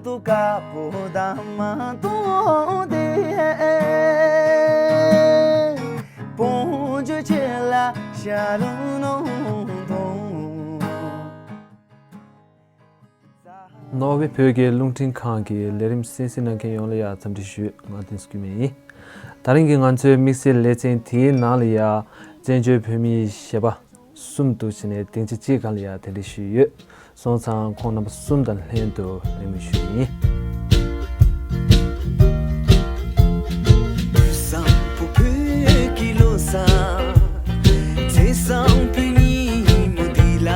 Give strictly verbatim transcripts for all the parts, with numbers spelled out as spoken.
ཏུ་དཀར་པོ་དམ་མ་གཏོང་དེ། བོང་ཇོ་ཆེ་ལ་ཤ་རུ་ནོ་དོང་། ནོར་ཝེ་བོད་ཀྱི་རླུང་འཕྲིན་ཁང་གི་ལས་རིམ་གསན་གཟིགས་གནང་མཁན་ཡོངས་ལ་ཡང་འཚམས་འདྲི་ཞུ། ང་བསྟན་འཛིན་སྐྱིད་མེད་ཡིན། ད་རིང་གི་ང་ཚོའི་དམིགས་བསལ་ལེ་ཚན་དེའི་ནང་ལ་ཡང་བཙན་བྱོལ་བོད་མིའི་གཞས་པ་གསུམ་དུ་བྱས་ནས་སྡིངས་ཆ་གཅིག་སྒང་ལ་ཡང་གདན་འདྲེན་ཞུས་ཡོད། སོང་ཙང་ཁོང་རྣམ་པ་གསུམ་དང་ལྷན་དུ་ལེགས་སྨོན་ཞུ་ཡིན། དུས་བཟང་པོ་བོད་ཀྱི་ལོ་གསར། ཚེས་བཟང་པོའི་ཉིན་མོ་འདི་ལ།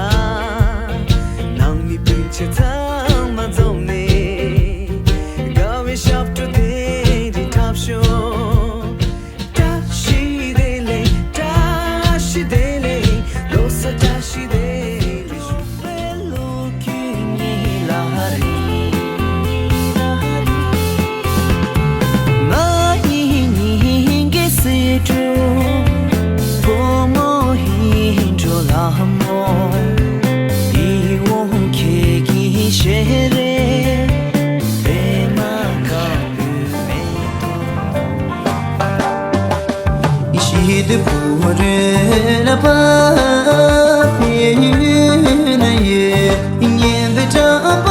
ནང་མི་སྤུན་མཆེད་ཚང་མ་འཛོམས་ནས། དགའ་བའི་ཞབས་བྲོ་དེ་རིང་འཁྲབ་ཤོག་བཀྲ་ཤིས་བདེ་ལེགས། བཀྲ་ཤིས་བདེ་ལེགས། ལོ་གསར་བཀྲ་ཤིས་བདེ་ལེགས། ཞུ་བའི་ལོ་རྒྱུས་ཉིད་ལ་རིང་ང་ཡི་སྙིང་གི་སེར་ཕྲེང་བུ་མོ་ཡིད་འཕྲོག་ལྷ་མོ། ཡིད་འོང་ཁྱེད་ཀྱི་ཞལ་རས་པད་མ་དཀར་པོའི་མེ་ཏོག་ཞི་བདེ་ཕོ་རོལ་པ་ཕེ་ན་ཡོད། སྙན་པའི་གྲགས་པ་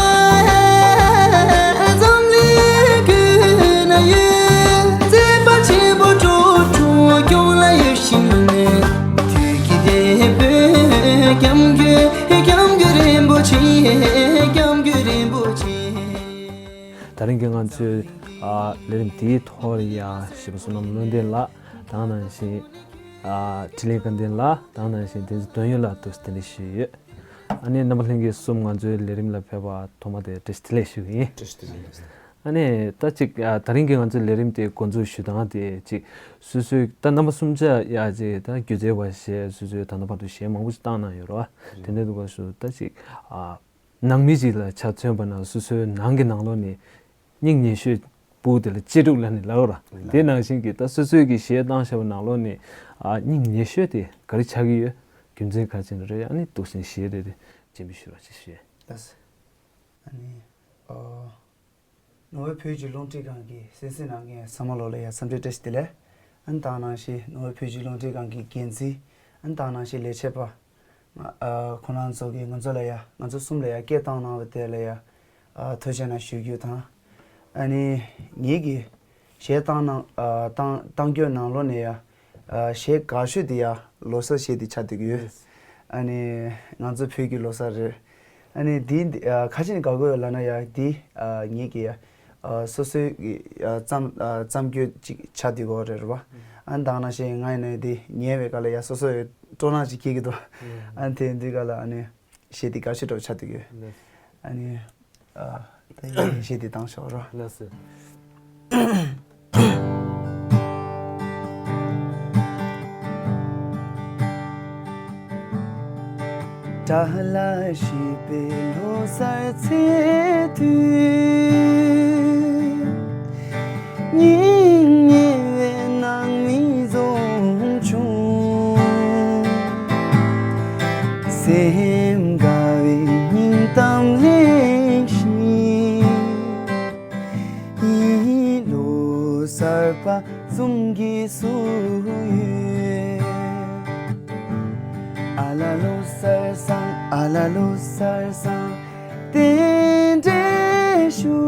འཛམ་གླིང་ཀུན་ན་ཡོད། བརྩེ་བ་ཆེན་པོ་འགྲོ་དྲུག་སྐྱོང་ལ་ཡོད་བཞིན་ནས། དུས་ཀྱི་དེད་དཔོན་སྐྱབས་མགོན། སྐྱབས་མགོན་རིན་པོ་ཆེ། སྐྱབས་མགོན་རིན་པོ་ཆེ། ད་རིང་གི་ང་ཚོའི་ཨ་ལས་རིམ་དེའི་ཐོག་ལ་ཡང་གཞས་པ་བསོད་ནམས་བློ་ལྡན་ལགས་དང་ནང་བཞིན། ཨ་འཕྲིན་ལས་དགའ་ལྡན་ལགས་དང་ནང་བཞིན་བསྟན་འཛིན་དོན་ཡོད་ལགས་དུ་གདན་འདྲེན་ཞུས་ཡོད། ཨ་ནི་རྣམ་པ་ལྷན་རྒྱས་གསུམ་ང་ཚོའི་ལས་རིམ་ལ་ཕེབས་པ་ཐོག་མ་དེ་བཀྲ་ཤིས་བདེ་ལེགས་ཞུ་གི་ཡིན། བཀྲ་ཤིས་བདེ་ལེགས། ཨ་ནི་ད་ཅིག་ཨ་ད་རིང་གི་ང་ཚོའི་ལས་རིམ་དེ་འགོ་འཛུགས་ཞུ་སྟངས་དེ་ཅིག་སོ་སོའི་ད་རྣམ་པ་གསུམ་ཆ་ཡ་ཅིག་ད་སྒྱུ་རྩལ་བ་གཞས་སོ་སོའི་ད་ལྟ་བར་དུ་གཞས་མང་པོ་ཞིག་བཏང་གནང་ཡོད་རེད་བ། དེ་འདྲ་འདུག་པ་སུ་ད་ཅིག་ཨ། ནང་མི་ཞིག་ལ་ཆ་མཚོན་པ་ན་སོ་སོའི་ནང་གི་ནང་ལོགས་ནས་སྙིང་ཉེ་ཤོས་སྤུ་གུ་དེ་ལ་གཅེས་ཕྲུག་ལབ་ནས་ལབ་ར། དེ་ནང་བཞིན་གྱི་ད་སོ་སོའི་གི་གཞས་བཏང་བཞག་པ་ནང་ལོགས་ནས་ཨ་སྙིང་ཉེ་ཤོས་དེ་ག་རེ་ཆགས་ཀྱི་ཡོད། རྒྱུ་མཚན་ག་རེ་བྱས་ནས་རེད། ཨ་ནི་འདུག་སེ་གཞས་རེ་རེ་སྤྱན་འབུལ་ཞུ་རོགས་ཅེས་ཞུས། ལགས་སོ། ཨ་ནི་ཨོ། ནོར་ཝེ་བོད་ཀྱི་རླུང་འཕྲིན་ཁང་གི་གསན་གཟིགས་གནང་མཁན་ཚང་མ་ལོ་ལ་ཡང་འཚམས་འདྲི་བཀྲ་ཤིས་བདེ་ལེགས། ཨ་ནི་དེ་ནང་བཞིན་ནོར་ཝེ་བོད་ཀྱི་རླུང་འཕྲིན་ཁང་གི་འགན་འཛིན། ཨ་ནི་དེ་ནང་བཞིན་ལས་བྱེད་པ། ང་ཨ་ཁོང་རྣམ་ཚོ་གིས་ང་ཚོ་ལ་ཡང་ང་ཚོ་གསུམ་ལ་ཡང་སྐད་བཏང་གནང་བ་དེ་ལ་ཡང་ཨ་ཐུགས་རྗེ་གནང་ཞུ་རྒྱུ་དང་། ཨ་ནི་ངེད་ཀྱི་གཞས་བཏང་གནང་ཨ་བཏང་བཏང་རྒྱུ་ནང་ལོགས་ནས་ཡང་ཨ་གཞས་དགའ་ཤོས་དེ་ཡང་ལོ་གསར་གཞས་དེ་ཆགས་བསྡད་ཀྱི་ཡོད། ཨ་ནི་ང་ཚོ་བོད་ཀྱི་ལོ་གསར་རེད། ཨ་ནི་འདི་འདི་ཨ་ཁ་ཆེ་ནས་དགའ་དགོས་ལབ་ན་ཡང་འདི་ཨ་ངེད་ཀྱི་ཨ་སོ་སོའི་གི་ཨ་བརྩམས་ཨ་བརྩམས་རྒྱུ་ཅིག་ཆགས་བསྡད་ཀྱི་ཡོད་རེད་བ། ཨ་ནི་དེ་ནང་བཞིན་ང་ཡིན་ན་འདི་ཉན་པའི་སྐབས་ལ་ཡང་སོ་སོ་ཡི་སྤྲོ་སྣང་ཅིག་སྐྱེ་གི་འདུག་ཨ་ནི་དེ་འདི་སྐབས་ལ་ཨ་ནི་གཞས་འདི་དགའ་ཤོས་འདྲ་བོ་ཆགས་བསྡད་ཀྱི་ཡོད། ཨ་ནི། ཨ་ད་ཡིན་ཞེས་དེ་བཏང་ཤོག་རོ། ལགས་སོ། ཏཱ་ལ་ཞེས་པའི་ལོ་གསར་ཚེས་དུས། སྙིང་ཉེ་བའི་ནང་མི་འཛོམས་བྱུང་། སེམས་དགའ་བའི་སྙིང་གཏམ་ལེན་བཞིན། ཡིད་ལོ་གསར་པ་ཙུམ་གྱིས་བསུ་ཡོད། ཨ་ལ་ལོ་གསར་བཟང་། ཨ་ལ་ལོ་གསར་བཟང་། རྟེན་འབྲེལ་ཞུ།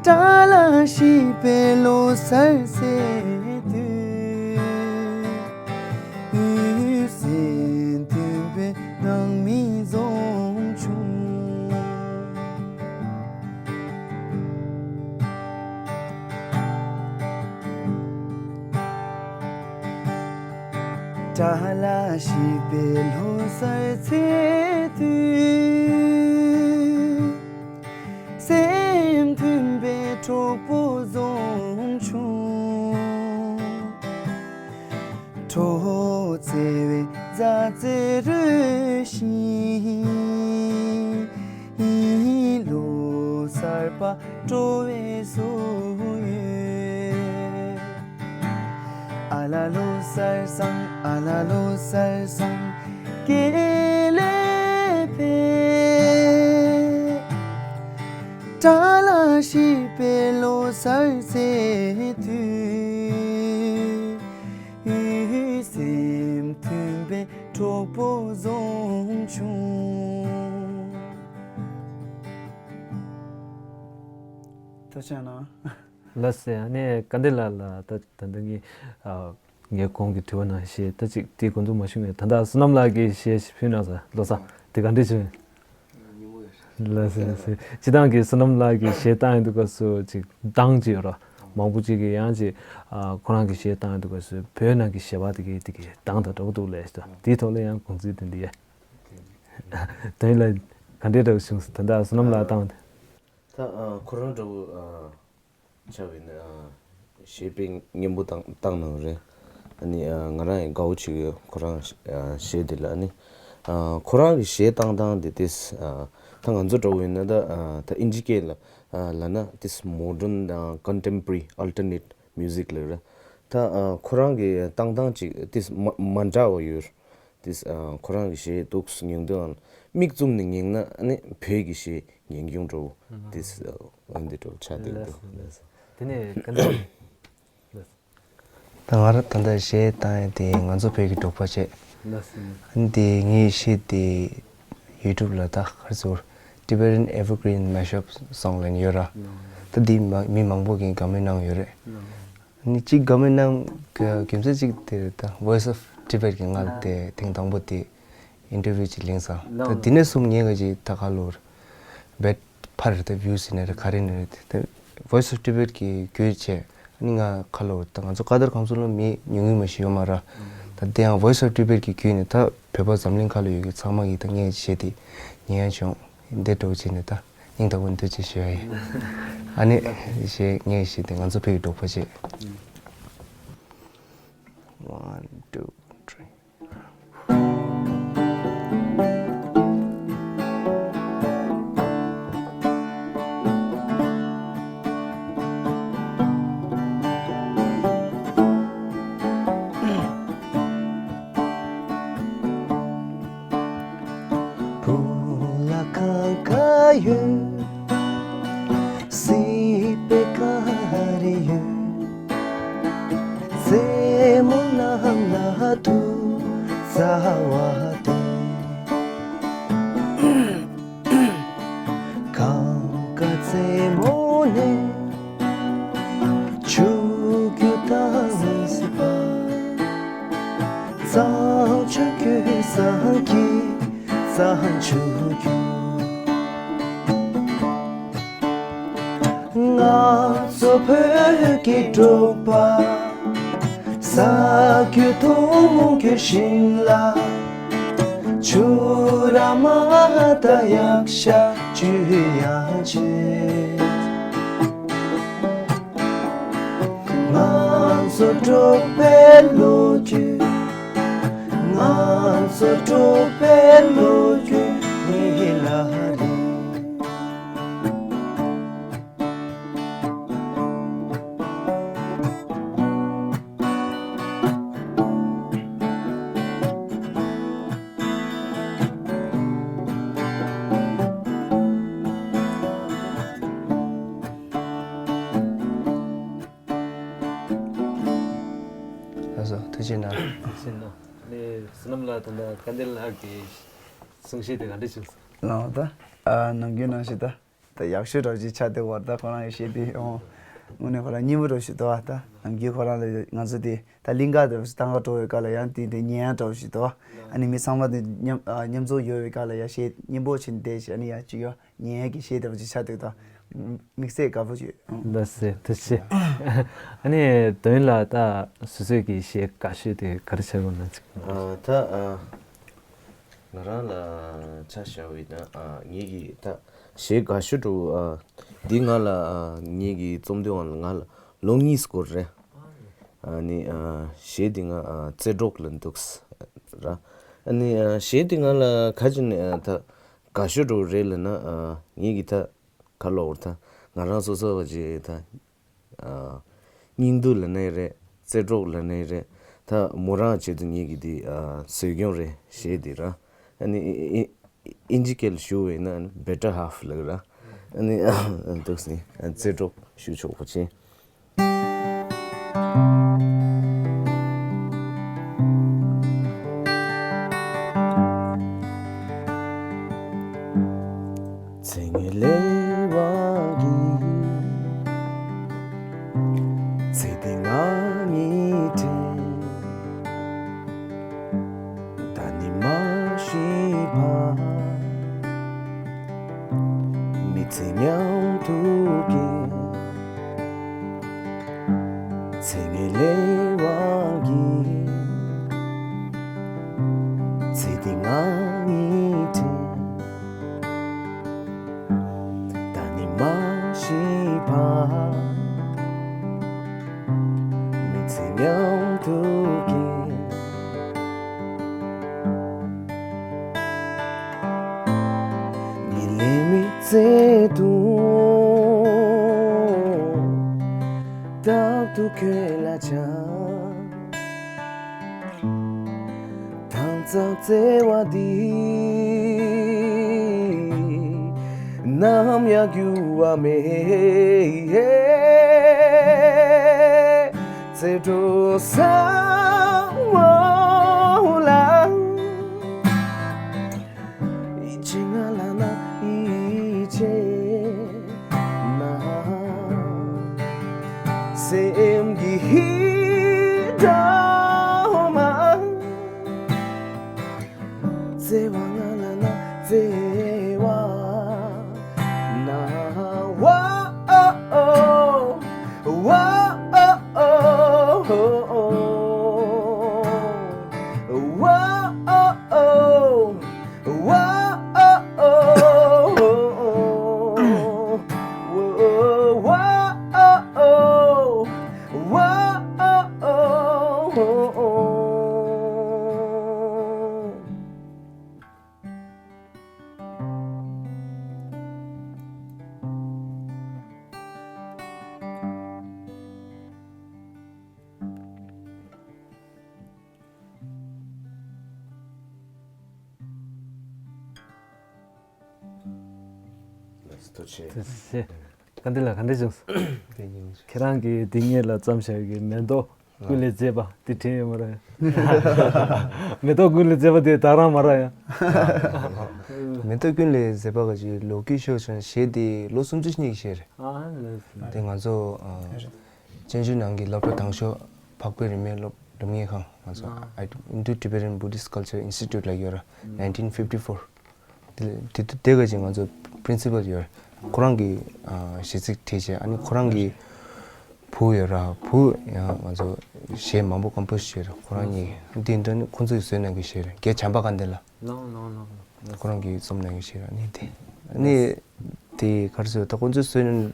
ཏཱ་ལ་ཞེས་པའི་ལོ་གསར་ཚེས་དུས། འོད་ཟེར་འཐོན་པའི་ནང་མི་འཛོམས་བྱུང་། ཏཱ་ལ་ཞེས་པའི་ལོ་གསར་ཚེས་དུས། སེམས་མཐུན་པའི་གྲོགས་པོ་འཛོམས་བྱུང་། གྲོགས་བརྩེ་བའི་མཛའ་བརྩེ་རོལ་བཞིན། ལོ་གསར་པ་སྤྲོ་བས་བསུ་ཡོད། ཨ་ལ་ལོ་གསར་བཟང་། ཨ་ལ་ལོ་གསར་བཟང་། དགེ་ལེགས་འཕེལ། བཀྲ་ལ་ཤིས་པའི་ལོ་གསར་ཚེས་དུས། སེམས་མཐུན་པའི་གྲོགས་པོ་བཟང་བྱུང་། ཐུགས་རྗེ་གནང་། ལགས་སེ། ཨ་ནི་སྐལ་ལྡན་ལགས་ལ་ད་ད་ལྟ་ངས་ཨ་ངས་གོང་གི་དྲི་བ་ནང་བཞིན་ད་ཅིག་དེའི་གོང་དུ་མ་ཞུས་ནས་ད་ལྟ་བསོད་ནམས་ལགས་ཀྱིས་གཞས་ཞིག་ཕུལ་གནང་སོང་། ལོ་གསར་དེ་ག་འདྲས་བྱུང་། ལགས་སེ་ལགས་སེ། སྤྱིར་བཏང་གི་བསོད་ནམས་ལགས་ཀྱིས་གཞས་བཏང་ཡོང་དུས་སྐབས་སུ་ཅིག་གདངས་ཅིག་ཡོད་ར། མང་པོ་ཅིག་གིས་ཡང་ཅིག་ཨ་ཁོ་རང་གི་གཞས་བཏང་ཡོང་དུས་སྐབས་སུ་བོད་ནང་གི་གཞས་པ་དེ་གའི་དེ་གའི་གདངས་དང་འདྲ་པོ་འདུག་ལབ་ཤག་དེའི་ཐོག་ལ་ཡང་དགོངས་ཚུལ་དེ་འདྲ་ཡོད། དོན་ལ་ག་འདྲས་འདྲ་བོ་བྱུང་སོང་། ད་ལྟ་བསོད་ནམས་ལགས་བཏང་བ་དེ། ད་ཨ་ཁོ་རང་འདྲ་བོ་ཨ་ཆགས་པའི་ནི་ཨ་གཞས་དཔེ་སྙན་པོ་བཏང་བཏང་གནང་རེད། ཨ་ནི་ཨ་ང་རང་ཡང་དགའ་བོ་བྱེད་ཀྱི་ཡོད། ཁོ་རང་ཨ་གཞས་དེ་ལ། ཨ་ནི་ཨ་ཁོ་རང་གི་གཞས་བཏང་སྟངས་དེ་ཏིས་ཨ་ད་ང་ཚོ་འདྲ་བོ་ཡིན་ན་ད་ཨ་ད་ཨིན་ཇི་སྐད་ལ་ཨ་ལབ་ན་ཏིས་མོ་ཌན་དང་ཀོན་ཊེམ་པོ་རེ་རི་ཨལ་ཊར་ནེཊ་མིའུ་ཟིག་ལབ་རེད། ད་ཨ་ཁོ་རང་གི་བཏང་སྟངས་ཅིག་ཏིས་མ་མ་འདྲ་བ་ཡོད། ཏིས་ཨ་ཁོ་རང་གི་གཞས་འདུག་སེ་ཉན་དུས་ཨ་མིག་བཙུམ་ནས་ཉན་ན་ཨ་ནི་བོད་ཀྱི་གཞས་ཉན་རྒྱུ་འདྲ་བོ་ཏིས་ཨ་འོན་ཏེ་འདྲ་བོ་ཆགས་བསྡད་འདུག་ལགས་སོ། དེ་ནས་ག་འདྲ། ད་ང་རང་ད་ལྟ་གཞས་བཏང་ཡ་དེ་ང་ཚོ་བོད་ཀྱི་འབྲོག་པ་བྱས། ལགས་སོ། ཨ་ནི་དེ་ངའི་གཞས་དེ་ཡུ་ཊུབ་ལ་ད་ག་རེ་ཟེར། Tibetan Evergreen Mashup Song ལབ་ནས་ཡོད་ར། ལགས། ད་འདི་མ་མི་མང་པོ་གིས་དགའ་མོས་གནང་ཡོད་རེད། ལགས། ཨ་ནི་གཅིག་དགའ་མོས་གནང་གི་རྒྱུ་མཚན་གཅིག་དེ་ད་Voice of Tibet གིས་ང་ལ་དེ་ཐེངས་དང་པོ་དེ་ཨིན་ཊར་བིའུ་ཅིག་ལེན་སོང་། ད་དེ་ནས་བཟུང་ངས་ག་ཅིག་ད་ག་ལོར་བེད་ཕར་ད་བིའུ་ཟིན་ནས་རེད་ག་རེ་ནས་རེད་དེ་Voice of Tibet གི་བརྒྱུད་བྱས། ཨ་ནི་ང་ཁ་ལོ་ད་ང་ཚོ་ཀ་དར་ཁམས་གསུམ་ལ་མི་ཉུང་ཉུང་མ་ཞིག་ཡོད་མ་རེད། ད་དེ་ཡང་Voice of Tibet གི་བརྒྱུད་ནས་ད་བོད་པ་འཛམ་གླིང་ཁ་ལ་ཡོད་མཁན་ཚང་མ་གིས་ད་ངའི་གཞས་དེ་ཉན་ཡ་བྱུང་། འདི་འདྲ་བོ་བྱས་ནས་ད་སྙིང་ཐག་པ་ནས་ཐུགས་རྗེ་ཆེ་ཞུ་ཡ་ཡིན། ཨ་ནི་གཞས་ངའི་གཞས་དེ་ང་ཚོ་བོད་ཀྱི་འབྲོག་པ་བྱས། One, two, three. བུ་ལ་གང་ག་ཡོད། སྲིད་པའི་ག་རེ་ཡོད། རྩེ་མོ་རྣམས་ལ་ཐུག་ཟ་བ་དེ། གང་ག་རྩེ་མོ་ནས་ཆུ་རྒྱུན་དང་སྲིད་པ། གཙང་ཆུ་རྒྱུན་བསམ་གྱི་གཙང་ཆུ་རྒྱུན། ང་ཚོ་བོད་ཀྱི་འབྲོག་པ། ས་རྒྱུད་ཐུན་མོང་གི་ཞིང་ལ། ཆུ་ར་མ་ད་ཡག་ཤ་ཆུ་ཡང་ཆེ། ང་ཚོ་འབྲོག་པའི་ལོ་རྒྱུས། ང་ཚོ་འབྲོག་པའི་ལོ་རྒྱུས་ཉིད་ལ་རེད། ལགས་སོ། ཐུགས་རྗེ་གནང་། ཐུགས་རྗེ་གནང་། ནས་བསོད་ནམས་ལགས་དང་ད་སྐལ་ལྡན་ལགས་ཀྱི་གསུང་བཤད་དེ་ག་འདྲ་བྱུང་སོང་། ལགས་ད། ཨ་ནམ་རྒྱུན་ནང་བཞིན་ད། ད་ཡག་ཤོས་འདྲ་བོ་ཅིག་ཆགས་བསྡད་ཡོད་རེད། ད་ཁོ་རང་གི་གཞས་དེ་ཨོ། དངོས་གནས་ཁོ་རང་སྙན་པོ་འདྲ་བོ་ཞིག་འདུག་ཨ། ད་ནམ་རྒྱུན་ཁོ་རང་ལ་ང་ཚོ་དེ་ད་གླིང་ག་འདྲ་བོ་ཞིག་ཏང་ག་འགྲོ་བའི་སྐབས་ལ་ཡང་དེ་དེ་ཉན་ཡག་འདྲ་བོ་ཞིག་འདུག་ཨ། ཨ་ནི་མི་ཚང་མ་དེ་མཉམ་ཨ་མཉམ་འཛོམས་ཡོད་པའི་སྐབས་ལ་ཡང་གཞས་སྙན་པོ་བྱས་ནས་བསྡད་བྱས། ཨ་ནི་ཡང་ཅིག་ཡང་ཉན་ཡག་གི་གཞས་འདྲ་བོ་ཅིག་ཆགས་བསྡད་ཡོད། ད་དམིགས་བསལ་དགའ་པོ་བྱོས། ལགས་སེ། ཐུགས་རྗེ་ཆེ། ཨ་ནི་དོན་ལ་ད་སོ་སོའི་གི་གཞས་དགའ་ཤོས་དེ་ག་རེ་ཆགས་ཡོད་ན་ཅིག་ཨ་ད་ཨ། ང་རང་ལ་ཆ་བཞག་པ་ཡིན་ན་ཨ་ངེད་ཀྱི་ད་གཞས་དགའ་ཤོས་འདྲ་བོ་ཨ་འདི་ང་ལ་ཨ་ངེད་ཀྱི་རྩོམ་འདི་བང་ལ་ང་ལ་ལོ་གཉིས་སྐོར་རེད། ཨ་ནི་ཨ་གཞས་འདི་ང་ཨ་རྩེ་གྲོགས་ལ་འདུག་ས་ར། ཨ་ནི་ཨ་གཞས་འདི་ང་ལ་ག་ཅི་ནས་ཨ་ད་དགའ་ཤོས་འདྲ་བོ་རེད་ལབ་ན་ཨ་ངེད་ཀྱི་ད་ག་ལབ་དགོས་རེད། ད་ང་རང་སོ་སོ་བ་ཅིག་ད། ཨ་སྙིང་སྡུག་ལབ་ནའི་རེད། རྩེ་གྲོགས་ལབ་ནའི་རེད། ད་མོ་རང་བྱེད་དུ་ངེད་ཀྱི་འདི་ཨ་བཟོས་སྐྱོང་རེད་གཞས་འདི་ར། ཨ་ནི་ཨི་ཨི་ཨི་ཨིན་ཇི་སྐད་ལ་ཞུ་བས་ན་better half ལབ་ར། ཨ་ནི་འདུག་སེ་རྩེ་གྲོགས་ཞུ་ཆོག་པ་ཅིན། ཚེ་ངའི་ལས་དབང་གིས་ཚེ་འདི་ང་གཉིས་དྲན། ད་ནི་མ་ཤི་བར་མི་ཚེ་མཉམ་དུ་སྐྱེལ། ཚེ་ངའི་ལས་དབང་གིས་ཚེ་འདི་ང་གཉིས་དྲན། ད་ནི་མ་ཤི་བར་མི་ཚེ་མཉམ་དུ་སྐྱེལ། ངའི་ལས་མི་ཚེ་དུ་རྟག་ཏུ་ཁྱོད་ལ་བྱ། དྭངས་གཙང་བརྩེ་བ་འདི་ནམ་ཡང་འགྱུར་བ་མེད། བརྩེ་གྲོགས་ཚང་མ་ལ། 一切ང་ལ་ན་一切ན། སེམས་ཀྱི་ཧི་ད་མ། བརྩེ་བ་ང་ལ་ན་བརྩེ་བ་ན། ཝ་ཨོ་ཨོ། ཝ་ཨོ་ཨོ། ཝ་ཨོ་ཨོ། ཝ་ཨོ་ཨོ། ཝ་ཨོ་ཨོ། ཝ་ཨོ་ཨོ། ལགས་སོ། ཐུགས་རྗེ་ཆེ། ཐུགས་རྗེ་ཆེ། བཀའ་འདི་ལ་ག་འདྲ་བྱུང་སོང་། ཁྱེད་རང་གིས་འདི་སྔོན་ལ་བརྩམས་བཞག་གི་མེ་ཏོག་ཀུན་ལས་མཛེས་པ་འདི་དྲན་ཡོད་མ་རེད། མེ་ཏོག་ཀུན་ལས་མཛེས་པ་དེ་ད་རང་མ་རེད་ཡ། མེ་ཏོག་ཀུན་ལས་མཛེས་པ་ག་ཅིག་ལོ་རྒྱུས་ཤོད་བྱུང་གཞས་དེ་ལོ་སུམ་ཅུ་སྔོན་གྱི་གཞས་རེད། ཨ་ལགས་སོ། དེ་ང་ཚོ་ཨ་བཙན་བྱོལ་ནང་གི་སློབ་གྲྭ་དང་ཤོས་འཕགས་པའི་རིས་མེད་སློབ་སློབ་གཉེར་ཁང་ང་ཚོ་ཨ། Indo-Tibetan Buddhist Culture Institute ལབ་ཡོད་ར། ཨ། nineteen fifty-four དེ་དེ་དེ་ག་ཅིག་ང་ཚོ་principal ཡོད་ར། ཁོ་རང་གི་ཨ་གཞས་ཚིག་བྲིས་བྱས། ཨ་ནི་ཁོ་རང་གི་བུ་ཡོད་ར། བུ་ཡང་ང་ཚོ་གཞས་མང་པོ་compose བྱས་ར། ཁོ་རང་གཉིས་འདི་འདྲ་ནི་ཁོ་ཚོས་བཟོས་གནང་གི་གཞས་རེད། རྒྱལ་བྱམས་པ་དགའ་ལྡན་ལགས། ལོང་ལོང་ལོང་ལོང་། ཁོ་རང་གིས་རྩོམ་གནང་གི་གཞས་རེད། ཨ་ནི་དེ་ཨ་ནི་དེ་ག་རེ་ཟེར། ད་ཁོ་ཚོས་བཟོས་ནས་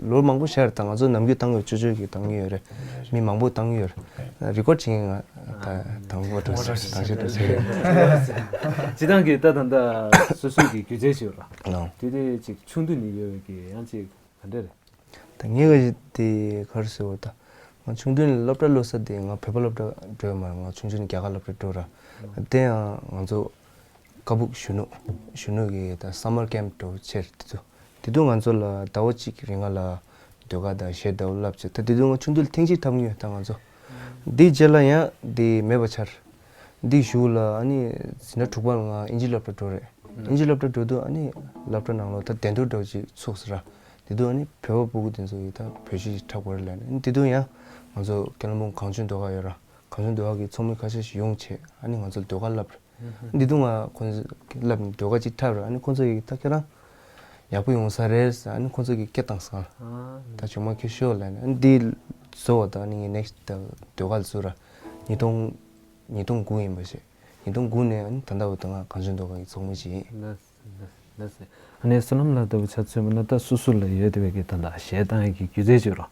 ལོ་མང་པོ་ཤར། ད་ང་ཚོ་ནམ་རྒྱུན་བཏང་ཡོད། ཅོ་ཅོ་གིས་བཏང་གི་ཡོད་རེད། མི་མང་པོ་བཏང་གི་ཡོད་རེད། record བྱེད་མཁན་ང་ད་དང་པོ་འགྲོ་ཟེར། དང་ཤོས་འགྲོ་ཟེར། སྤྱིར་བཏང་གི་ད་ད་ད་སོ་སོའི་གི་སྒྱུ་རྩལ་ཞིག་ཡོད་ར། ལོང་། དེ་དེ་ཅིག་ཆུང་དུས་ནས་ཡོད་པའི་གི་ཡང་ཅིག་ག་འདྲ་རེད། ད་ངས་ག་ཅིག་དེ་ག་རེ་ཟེར་བ། ད་ང་ཆུང་དུས་ནས་སློབ་གྲྭ་སློབ་ས་དེ་ང་བོད་པ་སློབ་གྲྭ་འགྲོ་ཡོད་མ་རེད། ང་ཆུང་ཆུང་ནས་རྒྱ་གར་སློབ་གྲྭ་འགྲོ་ར། དེ་ཡང་ང་ཚོ་ཀ་སྦུག་གཞོན་ནུ་གཞོན་ནུ་གི་ད་summer camp འགྲོ་ཕྱིར་དེ་ཚོ། དེ་དུས་ང་ཚོ་ལ་ཟླ་བ་གཅིག་རིང་ལ་ཟློས་གར་དང་གཞས་འདྲ་བོ་བསླབ་བྱས། ད་དེ་དུས་ང་ཆུང་དུས་ལ་ཐེངས་གཅིག་འཁྲབ་མྱོང་། ད་ང་ཚོ་དེའི་རྗེས་ལ་ཡང་དེ་མེད་པ་ཆགས། དེའི་གཞུག་ལ་ཨ་ནི་འཛིན་གྲྭ་དྲུག་པ་ལ་ང་ཨིན་ཇི་སློབ་གྲྭ་འགྲོ་རེད། ཨིན་ཇི་སློབ་གྲྭ་འགྲོ་དུས་ཨ་ནི་སློབ་གྲྭ་ནང་ལོགས་ད་འགྲན་བསྡུར་འདྲ་བོ་ཅིག་ཚུགས་སོང་ར། དེ་དུས་ཨ་ནི་བོད་པ་སྤུ་གུ་དེ་ཚོ་ཡིས་ད་བོད་གཞས་ཤིག་འཁྲབ་དགོས་རེད་ལབ་ནས། ཨ་ནི་དེ་དུས་ཡང་ང་ཚོ་ཀན་ལྷོ་སྤུངས་གངས་ལྗོངས་ཟློས་གར་ཡོད་ར། གངས་ལྗོངས་ཟློས་གར་གྱི་ཚོགས་མི་ཁ་ཤས་ཤིག་ཡོང་བྱས། ཨ་ནི་ང་ཚོ་ལ་ཟློས་གར་བསླབས་རེད། འདི་དུས་ང་ཁོང་ཚོ་བསླབས་ནས་ཟློས་གར་ཅིག་འཁྲབ་ར། ཨ་ནི་ཁོང་ཚོ་ཡིས་ད་ཁྱེད་རང་ཡག་པོ་ཡོང་ས་རེད་ཟེར། ཨ་ནི་ཁོང་ཚོ་གིས་སྐད་བཏང་སོང་། ད་བྱུང་མ་ཁྱོད་ཤོག་ལབ་ནས། ཨ་ནི་འདི་བཟོ་བ་དང་ཨ་ནི་ངས་next ཟློས་གར་ལ་ཚུད་ར། ཉིས་སྟོང་ཉིས་སྟོང་དགུ་ཡིན་པ་ཞིག་ཉིས་སྟོང་དགུ་ནས་ཨ་ནི་ད་ལྟ་བར་དུ་ང་གངས་ལྗོངས་ཟློས་གར་གྱི་ཚོགས་མི་ཅིག་ཡིན། ལགས་སོ། ལགས་སོ། ལགས་སོ། ཨ་ནི་བསོད་ནམས་ལགས་ལྟ་བུ་ཆ་མཚོན་པ་ན་ད་སོ་སོ་ལ་ཡོད་བསྡད་པའི་གི་ད་ལྟ་གཞས་བཏང་ཡས་ཀྱི་སྒྱུ་རྩལ་ཅིག་ཡོད་ར།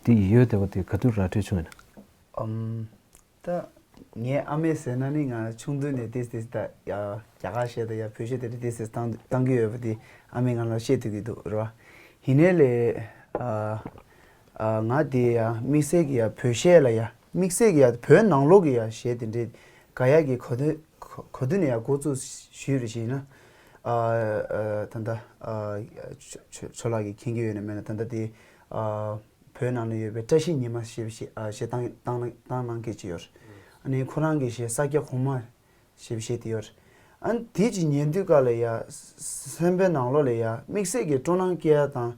དེ་ཡོད་བསྡད་པ་དེ་ག་དུས་ར་འཕྲོད་བྱུང་ཡིན་ན། ཨམ། ད་ངའི་ཨ་མས་ཟེར་ན་ནི་ང་ཆུང་དུས་ནས་ཏོག་ཙམ་ད་ཡ་རྒྱ་གར་གཞས་དང་ཡ་བོད་གཞས་དེ་འདྲ་ཏོག་ཙམ་བཏང་བཏང་གི་ཡོད་པ་དེ་ཨ་མས་ང་ལ་བཤད་སྡོད་ཀྱི་འདུག་ར། ཡིན་ནའི་ལས་ཨ་ཨ་ང་དེ་ཡ་དམིགས་བསལ་གྱི་ཡ་བོད་གཞས་ལ་ཡ་དམིགས་བསལ་གྱི་ཡ་བོད་ནང་ལོགས་ཀྱི་ཡ་གཞས་དེ་འདྲའི་དགའ་ཡ་གི་གོ་དོན་གོ་གོ་དོན་ནས་ཡ་འགོ་བཙུགས་ཞུས་རེ་བྱས་ན། ཨ་ཨ་ད་ལྟ་ཨ་ཆོ་ཆོ་ཆོས་ལགས་ཀྱིས་མཁྱེན་གྱི་ཡོད་ན་མེད་ན། ད་ལྟ་དེ་ཨ་བོད་ནང་ལ་ཡོད་པའི་བཀྲ་ཤིས་ཉི་མ་ཞེས་པའི་གཞས་ཨ་གཞས་བཏང་བཏང་བཏང་གནང་མཁན་ཅིག་ཡོད་རེད། ཨ་ནི་ཁོ་རང་གི་གཞས་ས་སྐྱ་གོང་མ་ཞེས་པའི་གཞས་དེ་ཡོད་རེད། ཨ་ནི་དེ་ཅིག་ཉན་དུས་ག་ལ་ཡ་སེམས་པའི་ནང་ལོགས་ལ་ཡ་དམིགས་བསལ་གྱི་སྤྲོ་སྣང་སྐྱེ་ཡ་དང་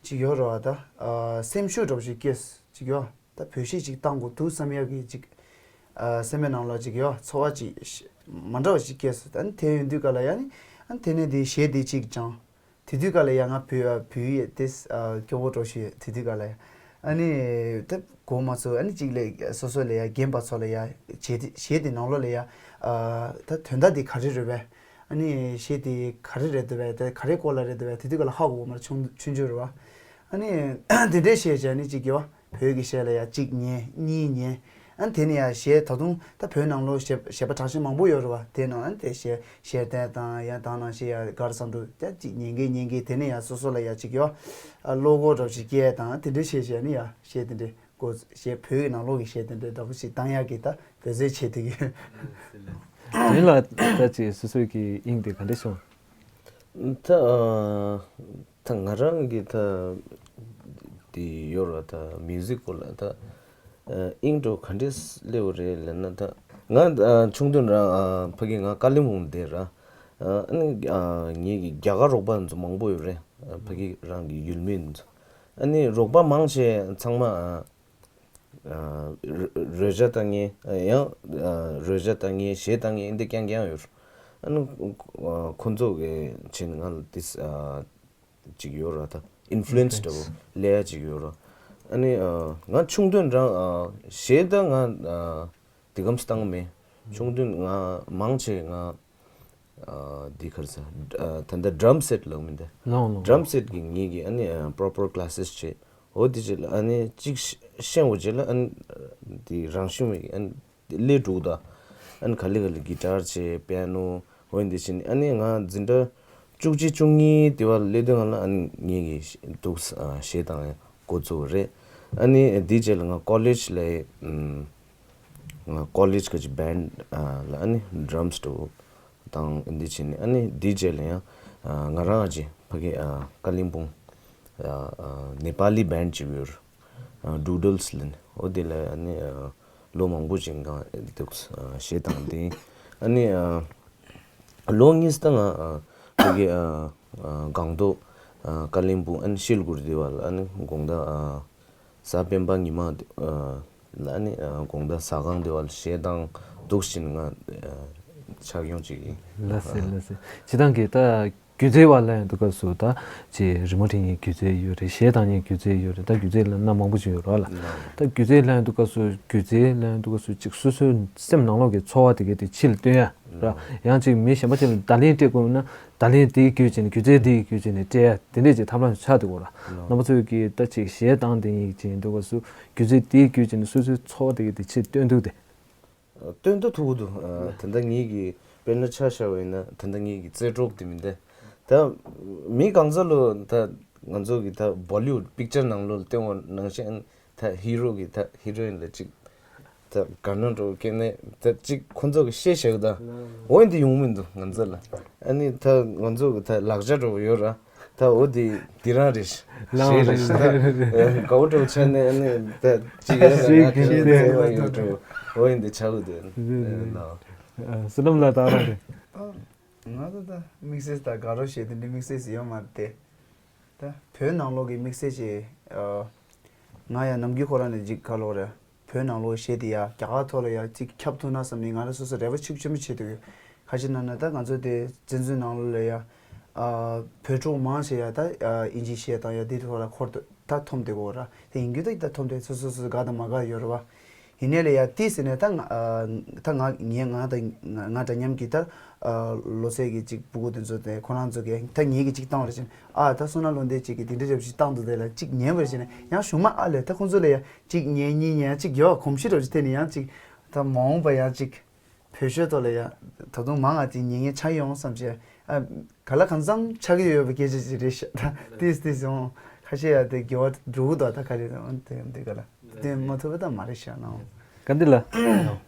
ཅིག་ཡོད་རེད་བ། ད་ཨ་སེམས་ཤུགས་འདྲ་པོ་ཞིག་སྐྱེས་ཅིག་ཡོད། ད་བོད་གཞས་ཅིག་བཏང་དགོས་འདུག་བསམ་ཡག་གི་ཅིག་ཨ་སེམས་པའི་ནང་ལ་ཅིག་ཡོད་ཚོར་བ་ཅིག་ཤ་མ་འདྲ་བ་ཅིག་སྐྱེས་སོང་། ཨ་ནི་དེ་ཡོང་དུས་ག་ལ་ཡ་ནི་ཨ་ནི་དེ་ནས་དེ་གཞས་དེ་ཅིག་སྦྱངས། དེ་དུས་ག་ལ་ཡ་ང་བོད་ཨ་བོད་ཡིག་དེ་ཨ་སྐྱོ་བོ་འདྲ་ཞིག་དེ་དུས་ག་ལ་ཡ་ཨ་ནི་ད་གོ་མ་ཚོར། ཨ་ནི་ཅིག་ལས་སོ་སོ་ལ་ཡ་རྒན་པ་ཚོ་ལ་ཡ་གཞས་དེ་གཞས་དེ་ནང་ལོགས་ལ་ཡ་ཨ་ད་དོན་དག་དེ་ག་རེ་རེད་པས། ཨ་ནི་གཞས་དེ་ག་རེ་རེད་འདུག་པས། དེ་ག་རེ་སྐོར་ལ་རེད་འདུག་པས། དེ་དུས་ག་ལ་ཧ་གོ་གོ་མ་རེད། ཆུང་ཆུང་ཆུང་རེད་བ། ཨ་ནི་དེ་འདྲའི་གཞས་བྱས་ནི་ཅིག་གི་བ། བོད་ཀྱི་གཞས་ལ་ཡ་གཅིག་ཉན་གཉིས་ཉན། ཨ་ནི་དེ་ནས་ཡ་གཞས་ད་དུང་ད་བོད་ནང་ལོགས་གཞས་གཞས་པ་གྲགས་ཆེན་མང་པོ་ཡོད་རེད་བ། དེ་ནང་ཨ་ནི་དེ་གཞས་ཤེར་དན་དང་ཡང་དང་ནང་བཞིན་ཡ་གར་བསམ་འགྲུབ་ཡ་གཅིག་ཉན་གི་ཉན་གི་དེ་ནས་ཡ་སོ་སོ་ལ་ཡ་གཅིག་ཡོད། ཨ་བློ་ཁོག་འདྲ་བོ་ཞིག་སྐྱེས་དང་དེ་འདྲའི་གཞས་བྱས་ནི་ཡ་གཞས་དེ་འདྲའི་སྐོར་གཞས་བོད་ཀྱི་ནང་ལོགས་ཀྱི་གཞས་དེ་འདྲའི་འདྲ་པོ་ཞིག་བཏང་ཡག་གི་ད་འབད་རྩོལ་བྱེད་དུས་ཡོད། དེ་ལ་ད་ཅིག་སོ་སོའི་གི་དབྱིངས་དེ་ག་འདྲ་བྱུང་། ད་ཨ་ད་ང་རང་གི་ད་དེ་ཡོད་ར། ད་མིའུ་ཟིག་སྐོར་ལ་ད་ཨ་དབྱིངས་འགྲོ་ག་འདྲས་སླེབས་པ་རེད་ལབ་ན། ད་ང་ཨ་ཆུང་དུས་རང་ཨ་ཕ་གི་ང་ཀ་ལིམ་པོང་བསྡད་ར། ཨ་ནི་ཨ་ངེད་ཀྱི་རྒྱ་གར་རོགས་པ་ཚོ་མང་པོ་ཡོད་རེད། ཨ་ཕ་གི་རང་གི་ཡུལ་མི་ཚོ། ཨ་ནི་རོགས་པ་མང་ཆེ་ཚང་མ་ཨ་ཨ་རོལ་རོལ་ཆ་བཏང་མཁན། ཨ་ཡང་ཨ་རོལ་ཆ་བཏང་མཁན། གཞས་བཏང་མཁན་འདི་རྐྱང་རྐྱང་ཡོད། ཨ་ནི་ཨ་ཁོ་ཚོ་གི་ཆེད་ང་ལ་ཏིས་ཨ་ཅིག་ཡོད་ར། ད་ཨིན་ཕུ་ལུ་ཨེན་སི་འདྲ་བོ་སླེབས་ཡ་ཅིག་ཡོད་ར། ཨ་ནི་ཨ་ང་ཆུང་དུས་རང་ཨ་གཞས་ད་ང་ཨ་དེ་གམ་བཏང་མེད། ཆུང་དུས་ང་མང་ཆེ་ང་ཨ་འདི་ག་རེ་ཟ། ཨ་ད་ལྟ་ཌམ་སེཊ་ལབ་མི་འདི། ལོང་ལོང་ཌམ་སེཊ་གི་ངེད་ཀྱི་ཨ་ནི་ཨ་པོ་རོ་པར་ཀ་ལེ་སེ་སི་བྱས། འོ་དེ་རྗེས་ལ་ཨ་ནི་གཅིག་ཤེས་འོ་རྗེས་ལ་ཨ་ནི་དེ་རང་བྱུང་བའི་ཨ་ནི་སླེབས་འགྲོ་གི་འདུག་ད་ཨ་ནི་ག་ལེ་ག་ལེ་གི་ཊར་བྱས། པི་ཡ་ནོ། འོ་འདི་བྱས་ནས་ཨ་ནི་ང་འཛིན་གྲྭ་བཅུ་གཅིག་བཅུ་གཉིས་དེ་བར་སླེབས་དུས་སྒང་ལ་ཨ་ནི་ངེད་ཀྱི་འདུག་ཨ་གཞས་བཏང་ཡ་འགོ་བཙུགས་པ་རེད། ཨ་ནི་དེ་རྗེས་ལ་ང་ཀོ་ལེཇ་ལ་ཨམ་ང་ཀོ་ལེཇ་གི་ཅིག་བེན་ཌ་ཨ་ལ་ཨ་ནི་ཌམ་སི་འདྲ་བོ་དང་འདི་བྱས་ནས། ཨ་ནི་དེ་རྗེས་ལ་ཡང་ཨ་ང་རང་ཅིག་ཕ་གི་ཨ་ཀ་ལིམ་པོང་ཨ་ཨ་ནེ་པ་ལི་བེན་ཌ་ཅིག་ཡོད་རེད། ཨ་ཌུ་ཌལ་སི་ལབ་ནས། འོ་དེ་ལ་ཨ་ནི་ཨ་ལོ་མང་པོ་ཅིག་ང་འདུག་ཨ་གཞས་བཏང་སྟེ། ཨ་ནི་ཨ་ལོ་གཉིས་ད་ང་ཨ་ཕ་གི་ཨ་ཨ་སྒང་ཏོག་ཨ་ཀ་ལིམ་པོང་ཨ་ནི་ཤེལ་གུར་དེ་བ་ལ་ཨ་ནི་དགོང་དག་ཨ་གཟའ་སྤེན་པ་ཉི་མ་དེ་ཨ་ལ་ཨ་ནི་ཨ་དགོང་དག་ཟ་ཁང་དེ་བ་ལ་གཞས་བཏང་འདུག་བཞིན་ང་ཨ་ཆག་ཡོང་ཅིག་ཡིན། ལགས་སེ་ལགས་སེ། སྤྱིར་བཏང་གི་ད་སྒྱུ་རྩལ་བ་ལབ་ཡོང་དུས་སྐབས་སུ་ད་ཅིག་རི་མོ་འབྲི་མཁན་སྒྱུ་རྩལ་ཡོད་རེད། གཞས་བཏང་མཁན་སྒྱུ་རྩལ་ཡོད་རེད། ད་སྒྱུ་རྩལ་ལབ་ན་མང་པོ་ཅིག་ཡོད་རེད་བ་ལ། ད་སྒྱུ་རྩལ་ལབ་ཡོང་དུས་སྐབས་སུ་སྒྱུ་རྩལ་ལབ་ཡོང་དུས་སྐབས་སུ་ཅིག་སོ་སོའི་སེམས་ནང་ལོགས་ཀྱི་ཚོར་བ་དེ་གའི་དེ་ཕྱི་ལ་སྟོན་ཡ་ར། ཡང་ཅིག་མི་གཞན་པ་ཅིག་ལ་བརྡ་ལན་སྤྲད་དགོས་ན་བརྡ་ལན་དེའི་བརྒྱུད་བྱས་ནས་སྒྱུ་རྩལ་དེའི་བརྒྱུད་བྱས་ནས་སྤྲད་ཡ་དེ་འདྲས་ཅིག་ཐབས་ལམ་ཆགས་འདུག་གོ་ར། རྣམ་པ་ཚོས་ཀྱིས་ད་ཅིག་གཞས་བཏང་དེ་ཡིན་ཅིག་ཡིན་དུས་སྐབས་སུ་སྒྱུ་རྩལ་དེའི་བརྒྱུད་བྱས་ནས་སོ་སོའི་ཚོར་བ་དེ་གའི་དེ་ཕྱི་ལ་སྟོན་ཐུབ་དེ། སྟོན་ཐུབ་ཐུབ་ཀྱི་འདུག་ཨ་ད་ལྟ་ངེད་ཀྱི་དཔེར་ན་ཆ་བཞག་པ་ཡིན་ན་ད་ལྟ་ངེད་ཀྱི་རྩེད་གྲོགས་དེ་མིན་ཏེ། ད་མི་གང་ཟག་ལོ་ད་ང་ཚོ་གི་ད་བོ་ལི་ཝུཌ་པིག་ཅར་ནང་ལོ་སྟོན་པ་ནང་བཞིན་ད་ཧི་རོ་གི་ད་ཧི་རོ་ཡིན་ལ་ཅིག་ད་ག་ནོ་འགྲོ་སྐྱེ་ནས་ད་ཅིག་ཁོ་ཚོ་གི་ཤེས་བཞག་ད་འོ་ཡིན་དེ་ཡོང་མི་འདུག་ང་ཚོ་ལ། ཨ་ནི་ད་ང་ཚོ་གི་ད་ལག་ཆ་འགྲོ་ཡོད་ར། ད་འོ་དེ་དེ་རང་རེད། ལའང་ཞེས་རེད་ཞེས་ད་དགའ་བོ་འགྲོ་བྱས་ནས་ཨ་ནི་ད་ཅིག་ཡོད་ན་ང་ཁྱེད་ཚོ་བཙལ་བ་ཡོད་འགྲོ། འོ་ཡིན་དེ་ཆགས་འདུག་ལ། སི་ལམ་ལ་ད་རང་རེད། ང་ཚོ་ད་དམིགས་བསལ་ད་དགའ་རོགས་བྱས་དེ་འདྲའི་དམིགས་བསལ་ཞིག་ཡོད་མ་རེད་དེ། ད་བོད་ནང་ལོགས་ཀྱི་དམིགས་བསལ་ཞིག་ང་ཡང་ནམ་རྒྱུན་ཁོ་རང་ནས་ཅིག་ག་ལོག་རེད། བོད་ནང་ལོགས་གཞས་དེ་ཡ་རྒྱ་གར་ཐོག་ལ་ཡ་ཅིག་ཁྱབ་ཐུབ་ན་བསམ་ནས་ང་རང་སོ་སོ་རེ་བ་ཆེན་པོ་ཆེན་པོ་བྱེད་འདུག་ཁ་ཤས་ནང་ན་ད་ང་ཚོ་དེ་བཙན་བྱོལ་ནང་ལོགས་ལ་ཡ་ཨ་བོད་ཕྲུག་མང་ཆེ་ཡ་ད་ཨ་ཨིན་ཇི་གཞས་དང་ཡ་དེ་ཐོག་ལ་འཁོར་ད་མཐོང་བསྡད་ཀྱི་ཡོད་ར། དེ་ཡིན་རྒྱུ་ད་ད་མཐོང་བསྡད་སོ་སོ་སོ་དགའ་དང་མ་དགའ་ཡོད་ར་བ། ཡིན་ནའི་ལ་ཡ་དེ་ཟེར་ནས་ད་ང་ཨ་ད་ང་ངས་ང་ད་ང་འདྲ་མཉམ་གྱི་ད་ཨ་ལོ་ཚད་ཀྱི་ཅིག་སྤུ་གུ་དེ་ཚོ་དེ་ཁོ་རང་ཚོ་གིས་ད་ངེད་ཀྱིས་ཅིག་བཏང་བ་རེད་ཟེར་ནས། ཨ་ད་བསོད་ནམས་བློ་ལྡན་ཅིག་གིས་དེ་འདྲ་རེ་བ་ཞིག་བཏང་འདུག་དེ་ལ་ཅིག་ཉན་པ་རེད་ཟེར་ནས་ཡང་གཞུག་མ་ཨ་ལས་ད་ཁོང་ཚོ་ལ་ཡ་ཅིག་ཉན་གཉིས་ཉན་ཅིག་ཡོད་གོམས་གཤིས་རོ་ཅིག་དེ་ནས་ཡང་ཅིག་ད་མ་འོངས་པ་ཡང་ཅིག་བོད་གཞས་ཐོག་ལ་ཡ་ད་དུང་མང་ང་ཅིག་ཉན་མཁན་ཆགས་ཡོང་བསམ་བྱས། ཨ་ག་ལ་གང་འཚམ་ཆགས་ཀྱི་ཡོད་པའི་སྐད་ཆ་ཅིག་རེད་ཤག་ད་ཏིས་ཏིས་ཡོང་ཁ་ཤས་ཡ་དེ་དགེ་བ་འགྲོ་གི་འདུག་ད་ག་རེ་རེད་འོན་ཏེ་འདི་ག་ལ་དེ་མ་ཐུབ་པ་ད་མ་རེད་ཤག་ནའང་། ག་འདི་ལ་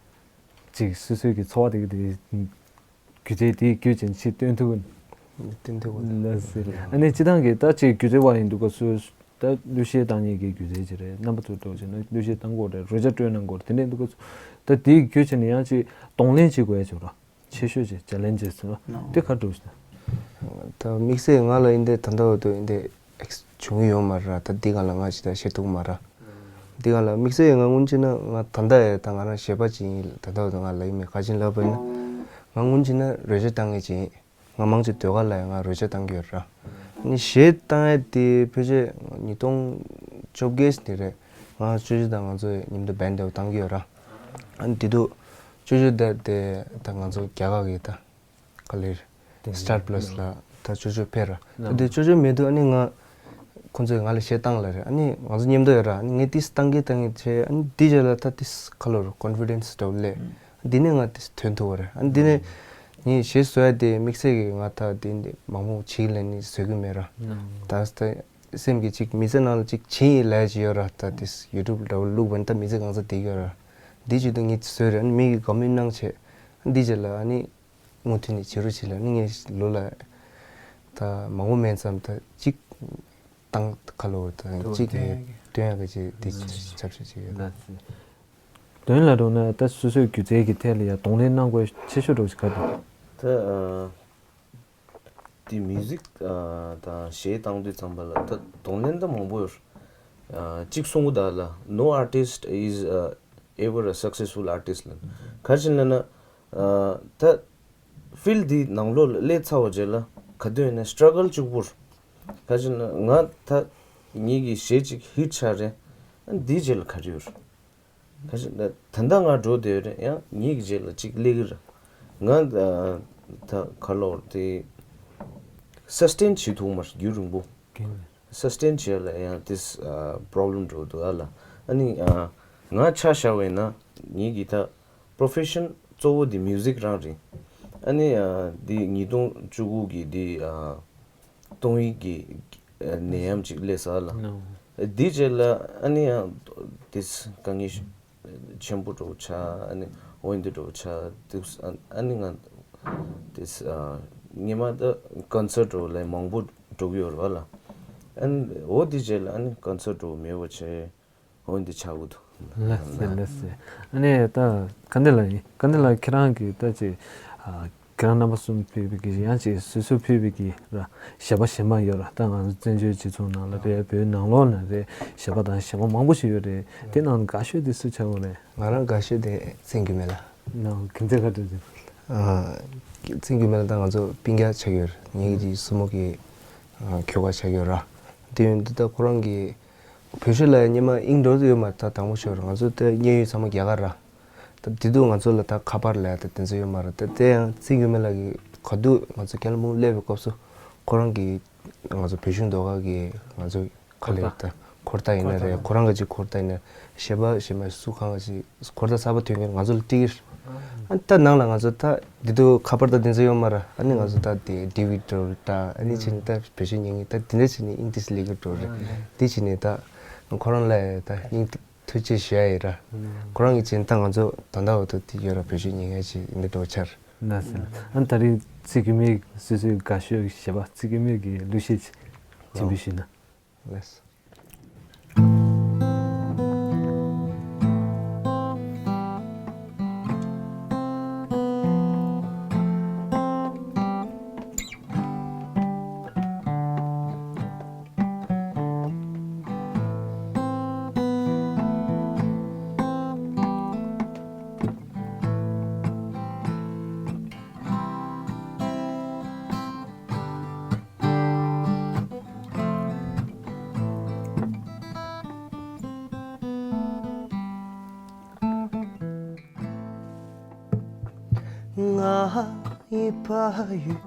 ཅིག་སོ་སོའི་གི་ཚོར་བ་དེ་གི་དེ། སྒྱུ་རྩལ་དེའི་བརྒྱུད་ཅན་ཕྱིར་སྟོན་ཐུབ། བསྟན་ཐུབ་པ། ལགས་སོ། ཨ་ནི་སྤྱིར་བཏང་གི་ད་ཅིག་སྒྱུ་རྩལ་བ་ཡིན་འདུག་ག་སུ་ད་གླུ་གཞས་བཏང་མཁན་གྱི་སྒྱུ་རྩལ་ཅིག་རེད། རྣམ་པ་ཚོ་འགྲོ་བྱས་ན་གླུ་གཞས་བཏང་དགོས་རེད། རོལ་ཆ་སྤྲོད་གནང་དགོས་རེད། དེ་འདྲ་འདུག་ག་ད་དེའི་ཁྱོད་བྱས་ན་ཡང་ཅིག་གདོང་ལེན་བྱེད་དགོས་ཡ་ཅིག་ར། ཆེ་ཤོས་ཀྱི་ཅེ་ལེན་ཇེ་སི་ལ་དེ་ག་འགྲོ་ཞིག་ད་དམིགས་བསལ་ང་ལ་ཡིན་ཏེ་ད་ལྟ་བར་དུ་ཡིན་ཏེ་ཨེགས་བྱུང་གི་ཡོད་མ་རེད། ད་འདི་སྒང་ལ་ང་ཅི་ད་བཤད་ཐུབ་མ་རེད། འདི་སྒང་ལ་དམིགས་བསལ་ང་སྔོན་ཅི་ན་ང་ད་ལྟ་ཡ་ད་ང་རང་གཞས་པ་ཅིག་ཡིན། ད་ལྟ་བར་དུ་ང་ལ་ཡིན་མེད་ག་ཅིན་ལབ་པ་ཡིན་ན་ང་སྔོན་ཅི་ན་རོལ་ཆ་བཏང་མཁན་ཅིག་ཡིན། ང་མང་ཆེ་ཟློས་གར་ལ་ཡང་ང་རོལ་ཆ་བཏང་གི་ཡོད་ར། ཨ་ནི་གཞས་བཏང་ཡ་དེ་ཕལ་ཆེར་ཉིས་སྟོང་བཅོ་བརྒྱད་ནས་རེད། ང་ཅོ་ཅོ་དང་ང་ཚོ་མཉམ་དུ་བན་དེ་བཏང་གི་ཡོད་ར། ཨ་ནི་དེ་དུས་ཅོ་ཅོ་ད་དེ་ད་ང་ཚོ་རྒྱ་གར་གི་ད་ག་ལེར་སི་ཊར་པ་ལ་སི་ལ་ད་ཅོ་ཅོ་ཕེབས་ར། ད་དེ་ཅོ་ཅོ་མེད་དུས་ཨ་ནི་ང་ཁོང་ཚོས་ང་ལ་གཞས་བཏང་ལ་རེད། ཨ་ནི་ང་ཚོ་མཉམ་དུ་ཡོད་ར། ཨ་ནི་ངས་ཏིས་བཏང་གི་བཏང་གི་བྱས། ཨ་ནི་དེ་རྗེས་ལ་ད་ཏིས་ག་ལོར་ཀོན་ཕི་ཌེན་སི་འདྲ་བོ་སླེབས། འདི་ནས་ང་དེ་ཐོན་ཐུབ་པ་རེད། ཨ་འདི་ནས་ངས་གཞས་བཟོ་ཡ་དེ་དམིགས་བསལ་གྱི་ང་ད་དེ་འདི་མང་པོ་བྱེད་ལས་ནི་བཟོ་གི་མེད་ར། ད་ད་སེམས་ཀྱི་ཅིག་མི་ཚེ་ནང་ལ་ཅིག་བྱེད་ཡི་ལས་ཅིག་ཡོད་ར། ད་དེ་ཡུ་ཊུབ་འདྲ་བོ་བླུགས་པ་ནི་ད་མི་ཚེ་གང་ཚ་བསྡད་ཀྱི་ཡོད་ར། འདི་བྱེད་དུས་ངས་བཟོས་རེད། ཨ་ནི་མི་གིས་དགའ་མོས་གནང་བྱས། ཨ་འདི་རྗེས་ལ་ཨ་ནི་མུ་མཐུད་ནས་བྱེད་རོགས་བྱེད་ལ། ཨ་ནི་ངས་ལོ་ལ་ད་མང་པོ་མིན་ཙམ་ད་ཅིག་བཏང་ཁ་ལོ་ད་ཅིག་ངས་སྟོན་ཡག་གི་ཅིག་དེ་ཆབ་ཞབས་ཅིག་ཡོད། དོན་ལ་འགྲོ་ན་ད་སོ་སོའི་སྒྱུ་རྩལ་གྱི་ཐད་ལ་ཡང་གདོང་ལེན་གནང་དགོས་ཆེ་ཤོས་འགྲོ་ཞིག་ག་དུས། ད་ཨ་དེ་མིའུ་ཟིག་ཨ་དང་གཞས་བཏང་དུས་ཙམ་པ་ལ་ད་གདོང་ལེན་ད་མང་པོ་ཡོད། ཨ་གཅིག་གསུང་གི་ད་ལ་no artist is uh, ever a successful artist ལ་ག་ཅིན་ལ་ན་ཨ་ད་ཕིལ་འདི་ནང་ལོགས་ལ་སླེབས་ཚར་བ་རྗེས་ལ་ག་དུས་ཡིན་ན་སི་ཊྲ་གལ་གཅིག་པུར་ག་ཅིན་ལ་ང་ད་ངེད་ཀྱི་གཞས་གཅིག་ཧིཊ་ཆགས་རེད། ཨ་འདིའི་རྗེས་ལ་ག་རེ་ཡོད་རེད། ད་ལྟ་ང་འགྲོ་བསྡད་ཡོད་རེད། ཡང་ངེད་ཀྱི་རྗེས་ལ་གཅིག་སླེབས་ཀྱི་རེད། ང་ད་ག་ལོར་དེ་སི་སི་ཊེན་བྱེད་ཐུབ་མ་རེད་རྒྱུན་རིང་པོ། སི་སི་ཊེན་བྱེད་ལ་ཡང་དེ་པོ་རོབ་ལེམ་འགྲོ་འདུག་ཨ་ལ། ཨ་ནི་ང་ཆ་བཞག་པ་ཡིན་ན་ངེད་ཀྱི་ད་པོ་རོ་ཕེ་ཤན་གཙོ་བོ་དེ་མིའུ་ཟིག་རང་རེད། ཨ་ནི་དེ་ཉིས་སྟོང་བཅུ་དགུ་གི་དེ་ཏོང་ཡིག་གི་ནད་ཡམས་ཅིག་སླེབས་ས་ལ། དེའི་རྗེས་ལ་ཨ་ནི་ཡང་དེ་དཀའ་ངལ་ཆེན་པོ་འགྲོ་ཆ། ཨ་ནི་འོན་ཏེ་འགྲོ་ཆ་དེ་ཨ་ནི་ང་དེ་སྔོན་མ་ད་ཀོན་སར་ཊི་འགྲོ་ལས་མང་པོ་འགྲོ་གི་ཡོད་རེད་བ་ལ། ཨ་ནི་འོ་དེའི་རྗེས་ལ་ཨ་ནི་ཀོན་སར་ཊི་འགྲོ་མེད་པ་བྱས། འོན་ཏེ་ཆགས་ཀྱི་འདུག་ལགས་སེ་ལགས་སེ། ཨ་ནི་ད་ག་འདི་ལ་ཡིན། ག་འདི་ལ་ཁྱེད་རང་གིས་ད་ཅིག་ཨ་ཁྱེད་རང་རྣམ་པ་གསུམ་ཕེབས་པའི་གི་ཡང་ཅིག་སོ་སོ་ཕེབས་པའི་གི་ར་གཞས་པ་གཞན་པ་ཡོད་ར། ད་ང་ཚོ་བཙན་བྱོལ་སྤྱི་ཚོགས་ནང་ལ་རེད། བོད་ནང་ལོགས་ན་རེད། གཞས་པ་དང་གཞས་པ་མང་པོ་ཞིག་ཡོད་རེད། དེ་ནང་དགའ་ཤོས་དེ་སུ་ཆགས་ཡོད་རེད། ང་རང་དགའ་ཤོས་དེ་བཙན་རྒྱལ་མེ་ལགས། ནང་གི་མཛད་ག་འདྲ་ཞིག་ཨ་བཙན་རྒྱལ་མེ་ལགས་ད་ང་ཚོ་སྤུན་ཀྱག་ཆགས་ཡོད་རེད། ངེད་ཀྱི་སྲུ་མོ་གི་ཨ་ཁྱོ་ག་ཆགས་ཡོད་ར། དེ་ཡོད་དུས་ད་ཁོ་རང་གི་བོད་གཞས་ལ་སྙན་མ་ཨིང་འགྲོ་དུ་ཡོད་མ་རེད། ད་དང་པོ་ཤོར་ང་ཚོ་ད་མཉན་ཡོད་ཚང་མ་རྒྱ་གར་ར། ད་དེ་དུས་ང་ཚོ་ལ་ད་ཁ་པར་ལ་ད་དེ་ཚོ་ཡོད་མ་རེད། ད་དེ་ཡང་བཙན་རྒྱལ་མེ་ལགས་ཀྱིས་ག་དུས་ང་ཚོ་ཀན་ལྷོ་སྦུག་སླེབས་པའི་སྐབས་སུ་ཁོ་རང་གིས་ང་ཚོ་བོད་གཞུང་ཟློས་གར་གྱི་ང་ཚོ་ག་ལེར་ད་འཁོར་རྟགས་ཡིན་ན་རེད། ཁོ་རང་གི་ཅིག་འཁོར་རྟགས་ཡིན་ན་གཞས་པ་གཞས་མ་སུ་གང་ག་ཅིག་འཁོར་རྟགས་གསར་པ་ཐོན་མཁན་ང་ཚོ་ལ་སྤྲད་ཀྱི་རེད། ཨ་ད་ནང་ལ་ང་ཚོ་ད་འདི་དུས་ཁ་པར་ད་འདི་ཚོ་ཡོད་མ་རེད། ཨ་ནི་ང་ཚོ་ད་དེ་ཌི་ཝི་ཌི་འདྲ་ཨ་ནི་བྱས་ནས་ད་བེད་སྤྱོད་ཉན་གྱི། ད་འདི་འདྲ་བྱས་ནས་ཨིན་ཏིས་ལེགས་འགྲོ་རེད། འདི་བྱས་ནས་ད་ཁོ་རང་ལ་ད་སྙིང་ཐུགས་རྗེ་ཞུ་ཡ་ཡིན་ར། ཁོ་རང་གི་བྱས་ནས་ད་ང་ཚོ་ད་ལྟ་བར་དུ་དེ་ཡོད་ར། བེད་སྤྱོད་ཉན་ཡ་ཅིག་འདི་འགྲོ་ཆར། ན་ཟེར། ཨ་ད་རིང་ཚེ་སྐྱིད་མེ་སོ་སོའི་དགའ་ཤོས་ཞེས་པ་ཚེ་སྐྱིད་མེ་གི་གླུ་གཞས་ཆེན་པོ་ཞུས་ན། ལགས། ང་ཡི་ཕ་ཡུལ་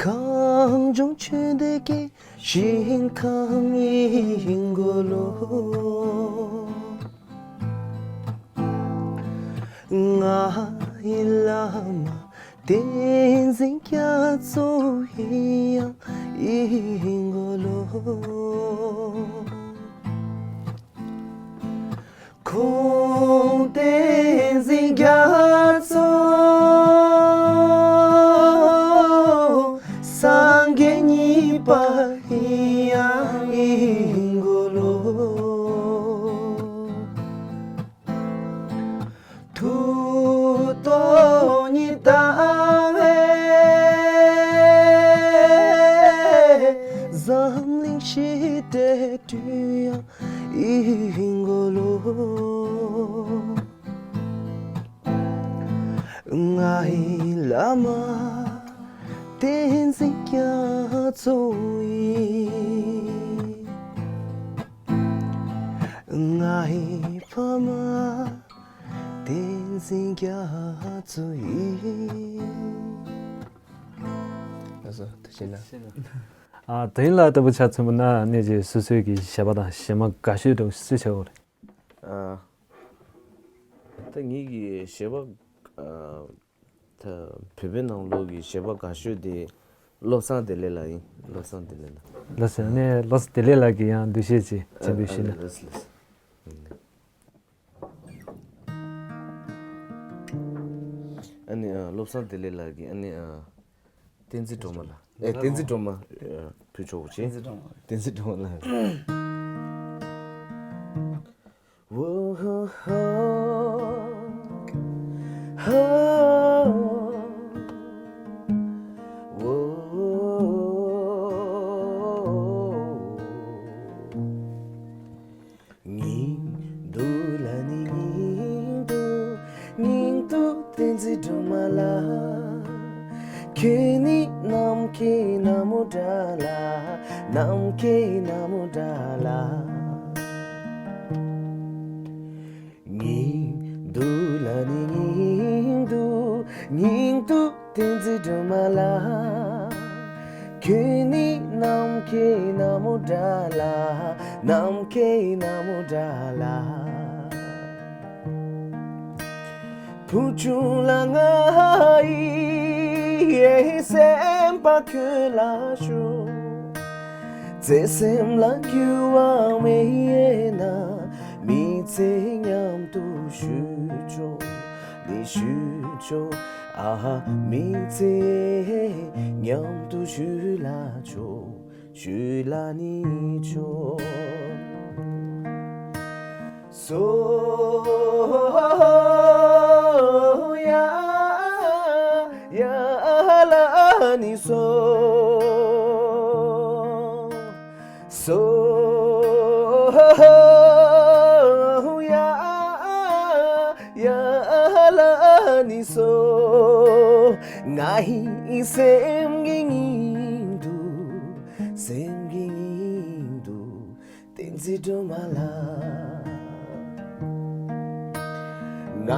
གངས་ལྗོངས་ཆུ་འདེགས་ཀྱི་ཞིང་ཁམས་ཡིན་གོ་ལོ། ང་ཡི་བླ་མ་བསྟན་འཛིན་རྒྱ་མཚོ་ཡིན་ཡང་ཡིན་གོ་ལོ། ཁོང་བསྟན་འཛིན་རྒྱ་མཚོ་སངས་རྒྱས་ ཡང་ཡིན་གོ་ལོ། ཐུགས་དོན་ཉིད་དང་བས། འཛམ་གླིང་ཞི་བདེ་དྲུག་ཡང་ཡིན་གོ་ལོ། ང་ཡི་བླ་མ་བསྟན་འཛིན་རྒྱ་མཚོ་ཡིན། ང་ཡི་ཕ་མ་བསྟན་འཛིན་རྒྱ་མཚོ་ཡིན། ལགས་སོ། ཐུགས་རྗེ་གནང་། ཨ། དེ་ཡིན་ལ་ལྟ་བུ་ཆ་མཚོན་པ་ན་གནས་ཀྱི་སོ་སོའི་གི་གཞས་པ་དང་གཞས་མ་དགའ་ཤོས་དང་སུ་ཆགས་ཡོད་རེད། ཨ། ད་ངེད་ཀྱི་གཞས་པ། ཨ། ད་བོད་པའི་ནང་ལོགས་ཀྱི་གཞས་པ་དགའ་ཤོས་དེ་བློ་བཟང་བདེ་ལེགས་ལགས་ཡིན། བློ་བཟང་བདེ་ལེགས་ལགས། ལགས་སོ། ཨ་ནི་བློ་བཟང་བདེ་ལེགས་ལགས་ཀྱི་ཡང་འདུ་ཤེས་ཅིག་ཨ། མཚན་འབུལ་ཞུས་ན། ཨ། ལགས་ལགས། ཨ་ནི། ཨ། བློ་བཟང་བདེ་ལེགས་ལགས་ཀྱི། ཨ་ནི། ཨ། བསྟན་འཛིན་སྒྲོལ་མ་ལགས། ཨེ། བསྟན་འཛིན་སྒྲོལ་མ། ཨ། ཕུལ་ཆོག་གོ་ཅི། བསྟན་འཛིན་སྒྲོལ་མ། བསྟན་འཛིན་སྒྲོལ་མ་ལགས། སྙིང་སྡུག་ལ་ནི་སྙིང་སྡུག། སྙིང་སྡུག་བསྟན་འཛིན་སྒྲོལ་མ་ལགས། ཁྱེད་ནི་ནམ་མཁའི་ན་མོ་འདྲ་ལ། ནམ་མཁའི་ན་མོ་འདྲ་ལ། སྙིང་སྡུག་ལ་ནི་སྙིང་སྡུག། སྙིང་སྡུག་བསྟན་འཛིན་སྒྲོལ་མ་ལགས། ཁྱེད་ནི་ནམ་མཁའི་ན་མོ་འདྲ་ལ། ནམ་མཁའི་ན་མོ་འདྲ་ལ། བུ་ཆུང་ལ་ང་ཡི་སེམས་པ་ཁྱོད་ལ་ཞུ། བརྩེ་སེམས་ལ་འགྱུར་བ་མེད་ན། མི་ཚེ་མཉམ་དུ་བཞུད་ཆོག། ནི་བཞུད་ཆོག། ཨ། མི་ཚེ་མཉམ་དུ་བཞུད་ལ་ཆོག། བཞུད་ལ་ནི་ཆོག། སོ་ཡ་ཡ་ལ་ནི་སོ། སོ་ཡ་ཡ་ལ་ནི་སོ། ང་ཡི་སེམས་ཀྱི་སྙིང་སྡུག། སེམས་ཀྱི་སྙིང་སྡུག། བསྟན་འཛིན་སྒྲོལ་མ་ལགས། ང་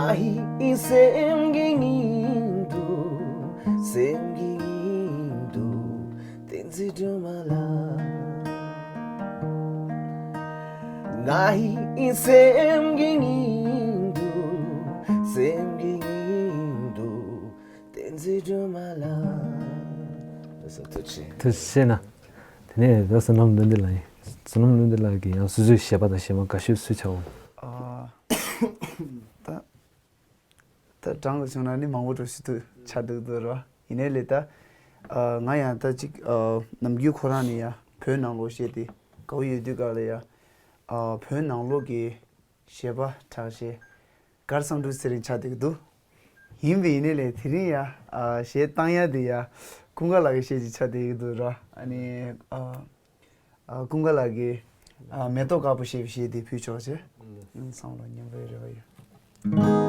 ཡི་སེམས་ཀྱི་སྙིང་སྡུག། སེམས་ཀྱི་སྙིང་སྡུག། བསྟན་འཛིན་སྒྲོལ་མ་ལགས། ང་ཡི་སེམས་ཀྱི་སྙིང་སྡུག། སེམས་ཀྱི་སྙིང་སྡུག། བསྟན་འཛིན་སྒྲོལ་མ་ལགས། ལགས་སོ། ཐུགས་རྗེ་ཆེ། ཐུགས་རྗེ་ཆེ་གནང་། དེ་ནས་ད་བསོད་ནམས་ལྷུན་འདུས་ལགས་ཡིན། བསོད་ནམས་ལྷུན་འདུས་ལགས་ཀྱིས་ཡང་སོ་སོའི་གཞས་པ་དང་གཞས་མ་དགའ་ཤོས་སུ་ཆགས་འོང་། ཨ། ད་ད་གྲངས་ལ་བྱུང་ན་ནི་མང་པོ་འགྲོ་ཤི་ཐུག་ཆ་འདུག་འདུག་ར། ཡིན་ནའི་ལས་ད། ཨ། ང་ཡང་ད་ཅིག་ཨ། ནམ་རྒྱུན་ཁོ་རང་ནི་ཡ་བོད་ནང་ལོགས་བཤད་དེ་དགའ་བོ་ཡོད་དུས་ག་ལ་ཡ། ཨ། བོད་ནང་ལོགས་ཀྱི་གཞས་པ་གྲགས་ཆེ་གར་སང་འབྲུག་ཚེ་རིང་ཆགས་བསྡད་ཀྱི་འདུག། ཡིན་པས་ཡིན་ནའི་ལས་དེ་རིང་ཡ། ཨ། གཞས་བཏང་ཡ་དེ་ཡ་ཀུན་དགའ་ལགས་ཀྱི་གཞས་ཅིག་ཆགས་བསྡད་ཀྱི་འདུག་ར། ཨ་ནི། ཨ། ཨ། ཀུན་དགའ་ལགས་ཀྱིས། ཨ། མེ་ཏོག་དཀར་པོ་ཞེས་པའི་གཞས་དེ་ཕུལ་ཆོག་ཅེས། ཨ། བསམ་བློ་མཉམ་པའི་རེ་བ་ཡོད།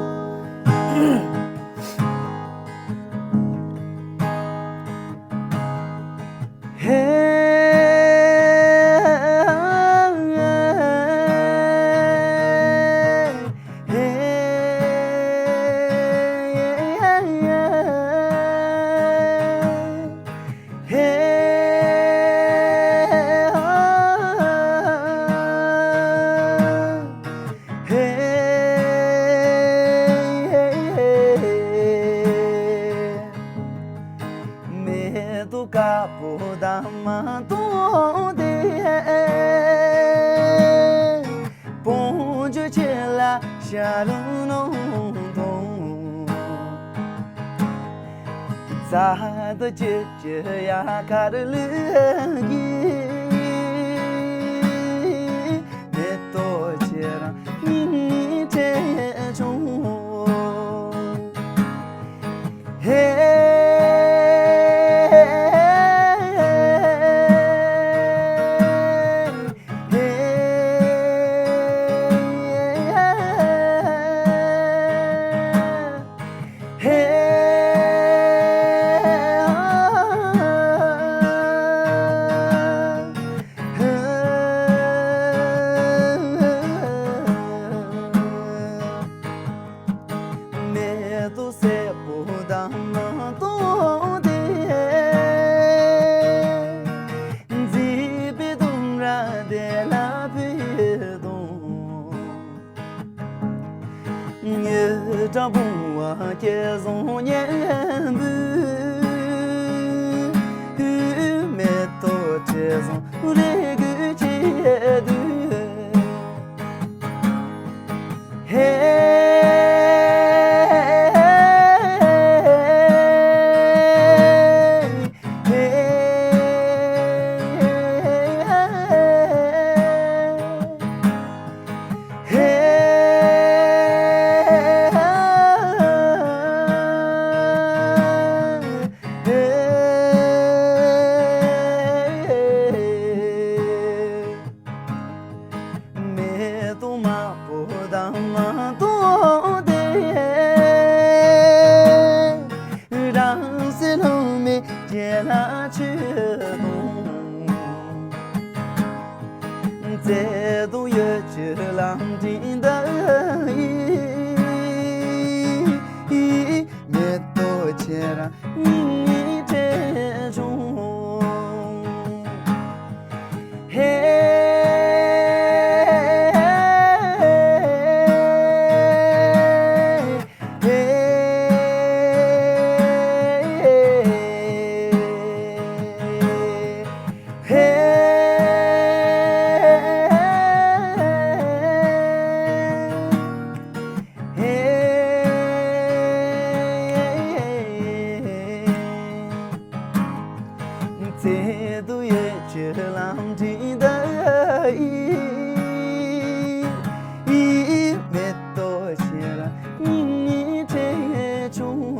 མེ་ཏོག་དཀར་པོ་དང་མ་ཏོག་དེ། བོང་ཅོ་ཆེ་ལ་ཤ་རུ་ནོ་དོ། རྩ་དོ་ཅི་ཅི་ཡ་ཁར་ལུ་གི། སྐྲ་བུང་བ་སྐྱེ་བཟང་སྙན་པོའི། མེ་ཏོག་ཆེ་བཟང་རེ་གུ་ཆེ་དུས། ཧེ། མེ་ཏོག་དམར་པོ་དང་མ་ཏོག་དེ། རང་སེམས་ལྷུང་མེད་རྒྱལ་ལ་མཆོད་དང་། བརྩེ་དང་ཡིད་ཀྱི་ལམ་འདི་འདི་ཡིས། མེ་ཏོག་ཁྱེད་རང་སྙིང་ནས་དྲན་བྱུང་། ཧེ། ཧེ། ཧེ། ཧེ། བརྩེ་དུ་ཡོད་ཀྱི་ལམ་འདི་འདི་ཡིས། མེ་ཏོག་ཁྱེད་རང་སྙིང་ནས་དྲན་བྱུང་།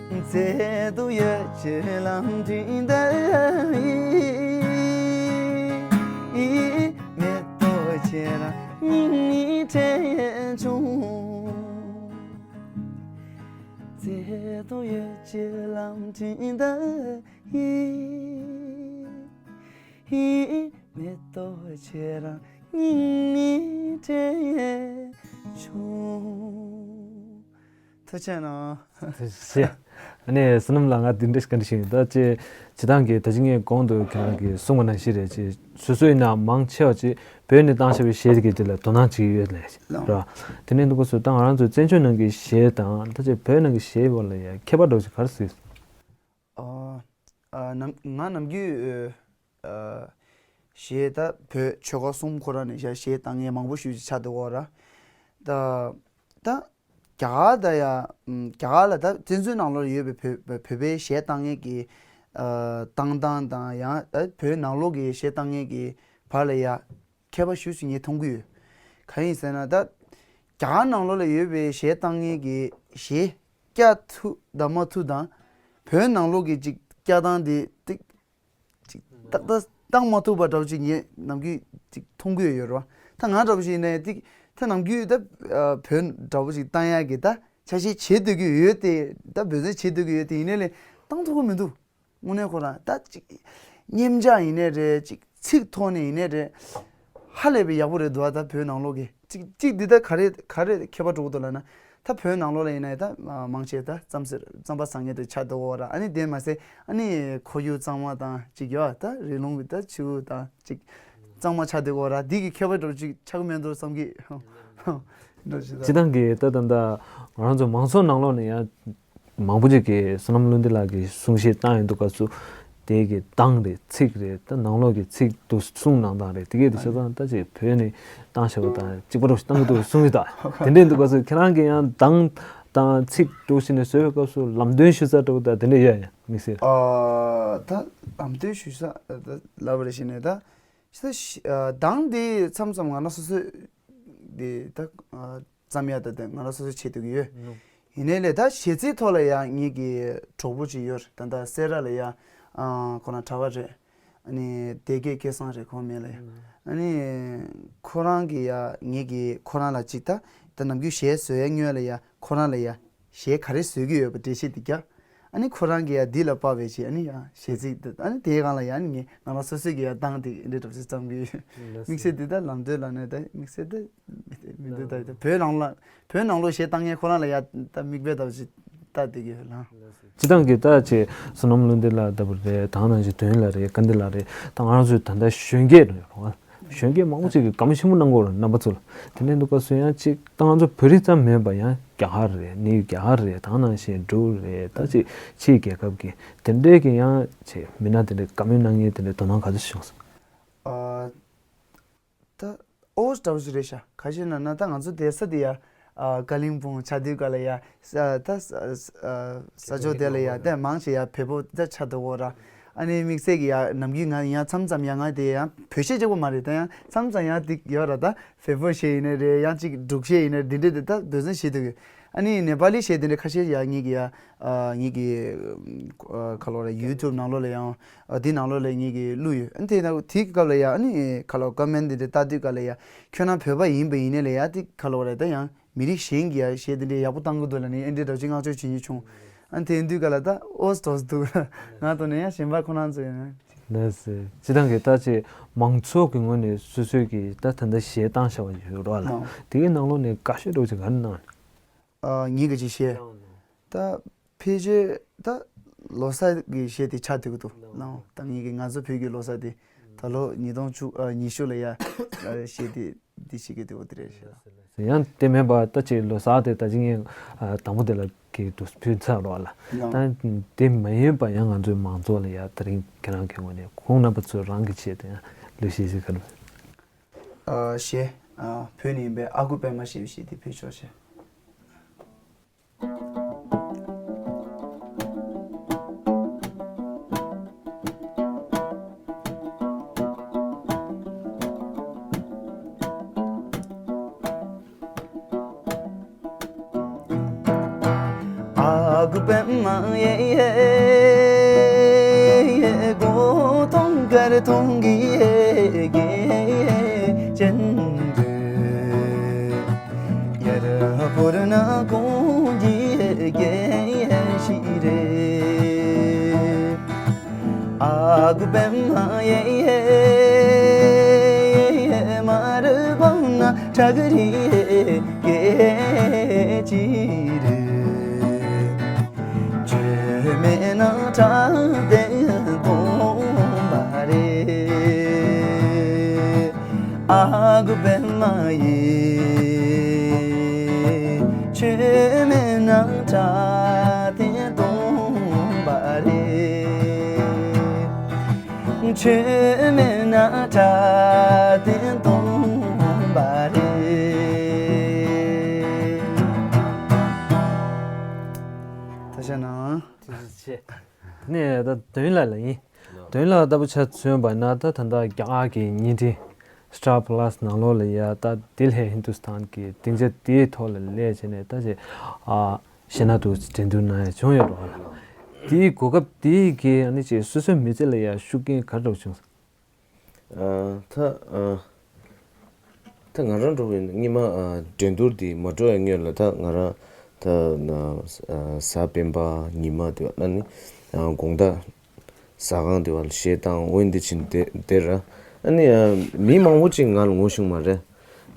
བརྩེ་དུ་ཡོད་ཀྱི་ལམ་འདི་འདི་ཡིས། མེ་ཏོག་ཁྱེད་རང་སྙིང་ནས་དྲན་བྱུང་། བརྩེ་དུ་ཡོད་ཀྱི་ལམ་འདི་འདི་ཡིས། མེ་ཏོག་ཁྱེད་རང་སྙིང་ནས་དྲན་བྱུང་། ཐུགས་རྗེ་གནང་། ཐུགས་རྗེ་ཆེ། ཨ་ནི་བསོད་ནམས་ལགས། ང་འདི་འདྲ་ཞིག་བཀའ་འདྲི་ཞུ་ཡིན། ད་ཅེ་སྤྱིར་བཏང་གི་ད་ཅི་ངས་གོང་དུ་ཁྱེད་རང་གིས་གསུངས་པ་ནང་བཞིན་རེད། ཅེ་སོ་སོའི་ནང་མང་ཆེ་བ་ཅེ་བོད་ནས་བཏང་བཞག་པའི་གཞས་དེ་གའི་དེ་ལ་དོ་སྣང་བྱེད་ཀྱི་ཡོད་ལས་ལགས། ར། དེ་ནས་འདུག་གོ་སོ་ད་ང་རང་ཚོའི་བཙན་བྱོལ་ནང་གི་གཞས་དང་ད་ཅེ་བོད་ནང་གི་གཞས་བར་ལ་ཡ་ཁྱད་པར་འདྲ་བོ་ཅིག་ག་རེ་ཟེར། ཨ། ཨ། ནམ། ང་ནམ་རྒྱུན། ཨ། གཞས་ད་བོད་ཆོལ་ཁ་གསུམ་ཁོ་རང་ནས་གཞས་བཏང་མཁན་མང་པོ་ཞེ་ཅིག་ཆགས་འདུག་གོ་ར། ད། ད། རྒྱ་གར་ད་ཡ། ཨམ། རྒྱ་གར་ལ་ད་བཙན་བྱོལ་ནང་ལོགས་ཡོད་པའི་བོད་བོད་པའི་གཞས་བཏང་མཁན་གྱི། ཨ། བཏང་སྟངས་དང་ཡང་ད་བོད་ནང་ལོགས་ཀྱི་གཞས་བཏང་མཁན་གྱི་བར་ལ་ཡ། ཁྱད་པར་ཞེ་ཅིག་ངས་མཐོང་གི་ཡོད། གང་ཡིན་ཟེར་ན་ད། རྒྱ་གར་ནང་ལོགས་ལ་ཡོད་པའི་གཞས་བཏང་མཁན་གྱི་གཞས་སྐྱ་ཐུབ་དང་མ་ཐུབ་དང་། བོད་ནང་ལོགས་ཀྱི་ཅིག་སྐྱ་སྟངས་དེ་ཏིག་ཅིག་ཏག་ཏག་བཏང་མ་ཐུབ་པ་འདྲ་བོ་ཅིག་ངས་ནམ་རྒྱུན་ཅིག་མཐོང་གི་ཡོད་རེད་བ། ད་ང་འདྲ་བོ་ཞིག་ཡིན་ན་ཏིག་ད་ནམ་རྒྱུན་ད་བོད་འདྲ་བོ་ཅིག་བཏང་ཡག་གི་ད་ཆ་ཤས་བྱེད་སྡོད་ཀྱི་ཡོད་དེ། ད་འབད་བརྩོན་བྱེད་སྡོད་ཀྱི་ཡོད་དེ། ཡིན་ནའི་ལས་བཏང་ཐུབ་ཀྱི་མི་འདུག་དངོས་གནས་ཁོ་རང་ད་ཅིག་མཉེན་ཆས་ཡིན་ནའི་རེད། ཅིག་ཚིག་ཐོག་ནས་ཡིན་ནའི་རེད། ཧ་ལས་པའི་ཡག་པོ་རེད་འདུག་ད་བོད་ནང་ལོགས་ཀྱི་ཅིག་ཅིག་འདི་ད་ག་རེ་ག་རེ་ཁྱད་པར་འགྲོ་གི་འདུག་ལབ་ན། ད་བོད་ནང་ལོགས་ལ་ཡིན་ན་ད་མང་ཆེ་ད་རྩམ་ཟེར་རྩམ་པ་ཟ་མཁན་དེ་ཆགས་འདུག་གོ་ར། ཨ་ནི་དེ་མ་ཟད་ཨ་ནི་ཁོར་ཡུག་གཙང་མ་དང་ཅིག་ཡོད་ད་རི་ལུང་གི་ད་ཆུ་དང་ཅིག་གཙང་མ་ཆགས་འདུག་གོ་ར། འདི་གི་ཁྱད་པར་འགྲོ་ཅིག་ཆགས་ཀྱི་མེད་འགྲོ་བསམ་གི། འགྲོ་ཅིག་ད་སྤྱིར་བཏང་གི་ད་ད་ད་ང་རང་ཚོ་མང་ཚོགས་ནང་ལོགས་ནས་ཡང་། མང་པོ་ཅིག་གིས་བསོད་ནམས་བློ་ལྡན་ལགས་ཀྱིས་གསུང་བཤད་བཏང་ཡོང་དུས་སྐབས་སུ། དེ་གི་གདངས་རེད། ཚིག་རེད། ད་ནང་ལོགས་ཀྱི་ཚིག་འདུག་གསུང་གནང་སྟངས་རེད། དེ་གས་དེ་ཆ་ཚང་ད་ཅིག་བོད་ནས་བཏང་བཞག་པ་དང་གཅིག་པ་རུ་བཏང་གི་འདུག་གསུང་གི་འདུག་དེ་འདྲས་འདུག་སྐབས་སུ་ཁྱེད་རང་གིས་ཡང་གདངས་དང་ཚིག་འདུག་བྱས་ནས་བཟོས་པའི་སྐབས་སུ་ལམ་སྟོན་ཞུ་ས་འདྲ་བོ་ད་དེ་འདྲས་ཡོད་ཡ་དམིགས་བསལ། ཨ། ད་ལམ་སྟོན་ཞུ་ས་ད་ལབ་པ་རེད་བྱས་ནས་ད། ད་གདངས་དེ་མཚམས་མཚམས་ང་རང་སོ་སོས་དེ་ད། བརྩམ་ཡ་ད་དེ་ང་རང་སོ་སོས་བྱེད་ཐུབ་ཀྱི་ཡོད། ནོ། ཡིན་ནའི་ལས་ད་གཞས་ཚིག་ཐོག་ལ་ཡང་ངེད་ཀྱི་གྲོགས་པོ་ཅིག་ཡོད་རེད། ད་ལྟ་སེ་ར་ལ་ཡ། ཨ། ཁོ་རང་གྲྭ་པ་རེད། ཨ་ནི་སྡེ་དགེ་སྐལ་བཟང་རེད་ཁོང་མིང་ལ་ཡ། ཨ་ནི་ཁོ་རང་གི་ཡ་ངེད་ཀྱི་ཁོ་རང་ལ་ཅིག་ད་ད་ནམ་རྒྱུན་གཞས་བཟོ་ཡ་སྔོན་ལ་ཡ་ཁོ་རང་ལ་ཡ་གཞས་ག་རེ་བཟོ་གི་ཡོད་པ་འགྲེལ་བཤད་འདི་རྒྱག་ཨ་ནི་ཁོ་རང་གི་ཡ་འདི་ལ་དཔག་པའི་ཆེད་ཨ་ནི་ཡ་གཞས་ཚིག་ད་ཨ་ནི་དེའི་སྒང་ལ་ཡ་ཨ་ནི་ངས་ང་རང་སོ་སོའི་གི་ཡ་གདངས་དེ་འདྲ་འདྲ་བཟོ་བརྩམ་གི་ཡོད། དམིགས་བསལ་འདི་ད་ལམ་སྟོན་ལ་ནས་ད་དམིགས་བསལ་ད། མི་འདུག་ད་བོད་ནང་ལ་བོད་ནང་ལོགས་གཞས་བཏང་མཁན་ཁོ་རང་ལ་ཡ་ད་མིག་དཔེ་ལྟ་བུ་ཞིག་ལྟ་བསྡད་ཀྱི་ཡོད་ལ། སྤྱིར་བཏང་གི་ད་ཅེ་བསོད་ནམས་བློ་ལྡན་ལགས་ལྟ་བུ་རེད། དེ་ནང་བཞིན་དོན་ལགས་རེད། དགའ་ལྡན་ལགས་རེད། ད་ང་རང་ཚོའི་ད་ལྟ་གཞོན་སྐྱེས་རེད་རོ། གཞོན་སྐྱེས་མང་པོ་ཅིག་གིས་བཀའ་མོལ་ཆེན་པོ་གནང་གི་ཡོད་རེད་རྣམ་པ་ཚོ་ལ། དེ་འདྲ་འདུག་སྐབས་སུ་ཡང་ཅིག་ད་ང་ཚོ་བོད་རིགས་ཙམ་མིན་པ་ཡང་རྒྱ་གར་རེད། གནས་ཡུལ་རྒྱ་གར་རེད། ད་ནང་བཞིན་འབྲུག་རེད། ད་ཅིག་ཕྱིའི་རྒྱལ་ཁབ་ཀྱི་དེ་འདྲའི་གི་ཡང་ཅིག་མི་སྣ་དེ་འདྲའི་བཀའ་མོལ་གནང་མཁན་དེ་འདྲའི་དོ་སྣང་ག་ཚོད་བྱུང་སོང་། ཨ། ད་ཨོ་འདྲ་བོ་ཞིག་རེད་ཤག་ག་ཤེད་ན་ན་ད་ང་ཚོ་བསྡད་ས་དེ་ཡ། ཨ། ཀ་ལིང་པོང་ཆགས་དུས་ག་ལ་ཡ། ས་ད་ས་ས་ས་ཕྱོགས་དེ་ལ་ཡ་ད་མང་ཆེ་ཡ་བོད་པོ་ད་ཆགས་འདུག་གོ་ར། ཨ་ནི་དམིགས་བསལ་གྱི་ཡ་ནམ་རྒྱུན་ང་ཡ་མཚམས་མཚམས་ཡ་ང་དེ་ཡ་བོད་གཞས་རྒྱག་པོ་མ་རེད། ད་ཡང་མཚམས་མཚམས་ཡ་དེ་ཡོད་ར། ད་བོད་པོ་གཞས་ཡིན་ནའི་རེད། ཡང་ཅིག་འབྲུག་གཞས་ཡིན་ནའི་འདི་འདྲ་དེ་ད་འདོད་སེམས་བཞེས་འདུག་གི། ཨ་ནི་ནེ་པ་ལི་གཞས་དེ་འདྲ་ཁ་ཤས་ཡ་ངེད་ཀྱི་ཡ། ཨ། ངེད་ཀྱི་ཨ། ག་ལབ་ར། ཡུ་ཊུབ་ནང་ལོགས་ལ་ཡང་། ཨ། དེ་ནང་ལོགས་ལ་ངེད་ཀྱིས་བླུགས་ཡོད། ཨ་ནི་དེ་ནང་དེའི་སྐབས་ལ་ཡ་ཨ་ནི་ག་ལབ་ཀོ་མེན་ཊི་དེ་འདྲ་ལྟ་དུས་སྐབས་ལ་ཡ་ཁྱོད་རང་བོད་པ་ཡིན་པ་ཡིན་ནའི་ལ་ཡ་དེ་ག་ལབ་ར། ད་ཡང་མི་རིགས་གཞན་གྱི་ཡ་གཞས་དེ་འདྲའི་ཡག་པོ་བཏང་གི་འདུག་ལབ་ནས་ཨེ་འདྲའི་འདྲ་ཅིག་བསྔགས་བརྗོད་བྱེད་མཁན་བྱུང་། ཨ་ནི་དེ་ཡིན་དུས་སྐབས་ལ་ད་ཨོ་སི་ཏོ་སི་འདུག་ང་ཐོག་ནས་ཡང་གཞན་པ་ཁོ་རང་ཚོ་ཡིན་ན། ལགས་སེ། སྤྱིར་བཏང་གི་ད་ཅིག་མང་ཚོགས་ཀྱི་ངོས་ནས་སོ་སོས་ཀྱི་ད་ད་ལྟ་གཞས་བཏང་བཞག་པ་ཡོད་རོགས་ལ། ཨ། དེའི་ནང་ལོགས་ནས་དགའ་ཤོས་འདྲ་བོ་ཅིག་ག་རེ་གནང་། ཨ། ངེད་ཀྱི་ཅིག་གཞས། ད་ཕལ་ཆེར་ད་ལོ་གསར་གྱི་གཞས་དེ་ཆགས་བསྡད་ཀྱི་འདུག་ལགས། ད་ངེད་ཀྱི་ང་ཚོ་བོད་ཀྱི་ལོ་གསར་དེ་ད་ལོ་ཉིས་སྟོང་བཅུ་ཨ་ཉི་ཤུ་ལ་ཡ་གཞས་དེ་འདི་བྱེད་ཀྱི་འདུག་དེ་རེད་ཤག་ཡང་དེ་མིན་པ་ད་ཅིག་ལོ་གསར་དེ་ད་ཅིག་ངས་ཨ་དང་པོ་དེ་ལ་གི་དུ་ཕུལ་ཚར་རོགས་ལ། ལགས། ད་དེ་མ་ཡིན་པ་ཡང་ང་ཚོའི་མང་ཚོགས་ལ་ཡ་དེ་རིང་ཁྱེད་རང་གི་ངོས་ནས་ཁོང་རྣམ་པ་ཚོ་རང་གི་ཆེད་དུ་ཡང་གླུ་གཞས་ཤིག་ག་རེ། ཨ། གཞས། ཨ། བོད་ནས་ཡིན་པའི་ཨ་ཁུ་པད་མ་ཞེས་པའི་གཞས་དེ་ཕུལ་ཆོག་ཤག་ཨ་ཁུ་པད་མ་ཡེ་ཡེ། མགོ་ཐོང་དཀར་ཐོང་གི་རྒྱན་དུ། ཡར་བོར་ན་ཀོང་གི་རྒྱན་ཞིག་རེད། ཨ་ཁུ་པད་མ་ཡེ་ཡེ། མར་བབས་ན་བྲག་རི་སྐད་ཅིག་རེད། ཁྱོད་མེད་ན་དྲ་སྟེང་སྟོང་པ་རེད། ཨ་ཁུ་པད་མ་ཡེ། ཁྱོད་མེད་ན་དྲ་སྟེང་སྟོང་པ་རེད། ཁྱོད་མེད་ན་དྲ་སྟེང་སྟོང་པ་རེད། ཐུགས་རྗེ་གནང་། ཐུགས་རྗེ་ཆེ། དེ་ནས་ད་དོན་ལ་ལ་ཡིན། དོན་ལ་ལྟ་བུ་ཆ་མཚོན་པ་ན་ད་ད་ལྟ་རྒྱ་གར་གྱི་བརྙན་འཕྲིན་Star Plus ནང་ལོགས་ལ་ཡ་ད་དིལ་ཧེ་ཧིན་དུ་སི་ཐན་གྱི་སྡིངས་ཆ་དེའི་ཐོག་ལ་སླེབས་བྱས་ནས་ད་ཅེ་ཨ་གཞས་སྣ་དུ་འགྲན་བསྡུར་གནང་ཡ་བྱུང་ཡོད་རེད་བ་ལ། དེའི་གོ་སྐབས་དེའི་གི་ཨ་ནི་ཅེ་སོ་སོའི་མི་ཚེ་ལ་ཡ་ཤུགས་རྐྱེན་ག་རེ་འདྲ་བྱུང་སོང་། ཨ། ད་ཨ། ད་ང་རང་འགྲོ་བའི་སྔོན་མ་ཨ་འགྲན་བསྡུར་འདི་མ་འགྲོ་བའི་སྔོན་ལ་ད་ང་རང་ད་ན་ཨ་གཟའ་སྤེན་པ་ཉི་མ་དེ་བ་ཨ་ནི་ཨ་དགོང་དག་ཟ་ཁང་དེ་བ་ལ་གཞས་བཏང་འོན་ཏེ་ཕྱིན་དེ་དེ་ར་ཨ་ནི་ཨ་མི་མང་པོ་ཅིག་ང་ལ་ངོ་ཤེས་མ་རེད།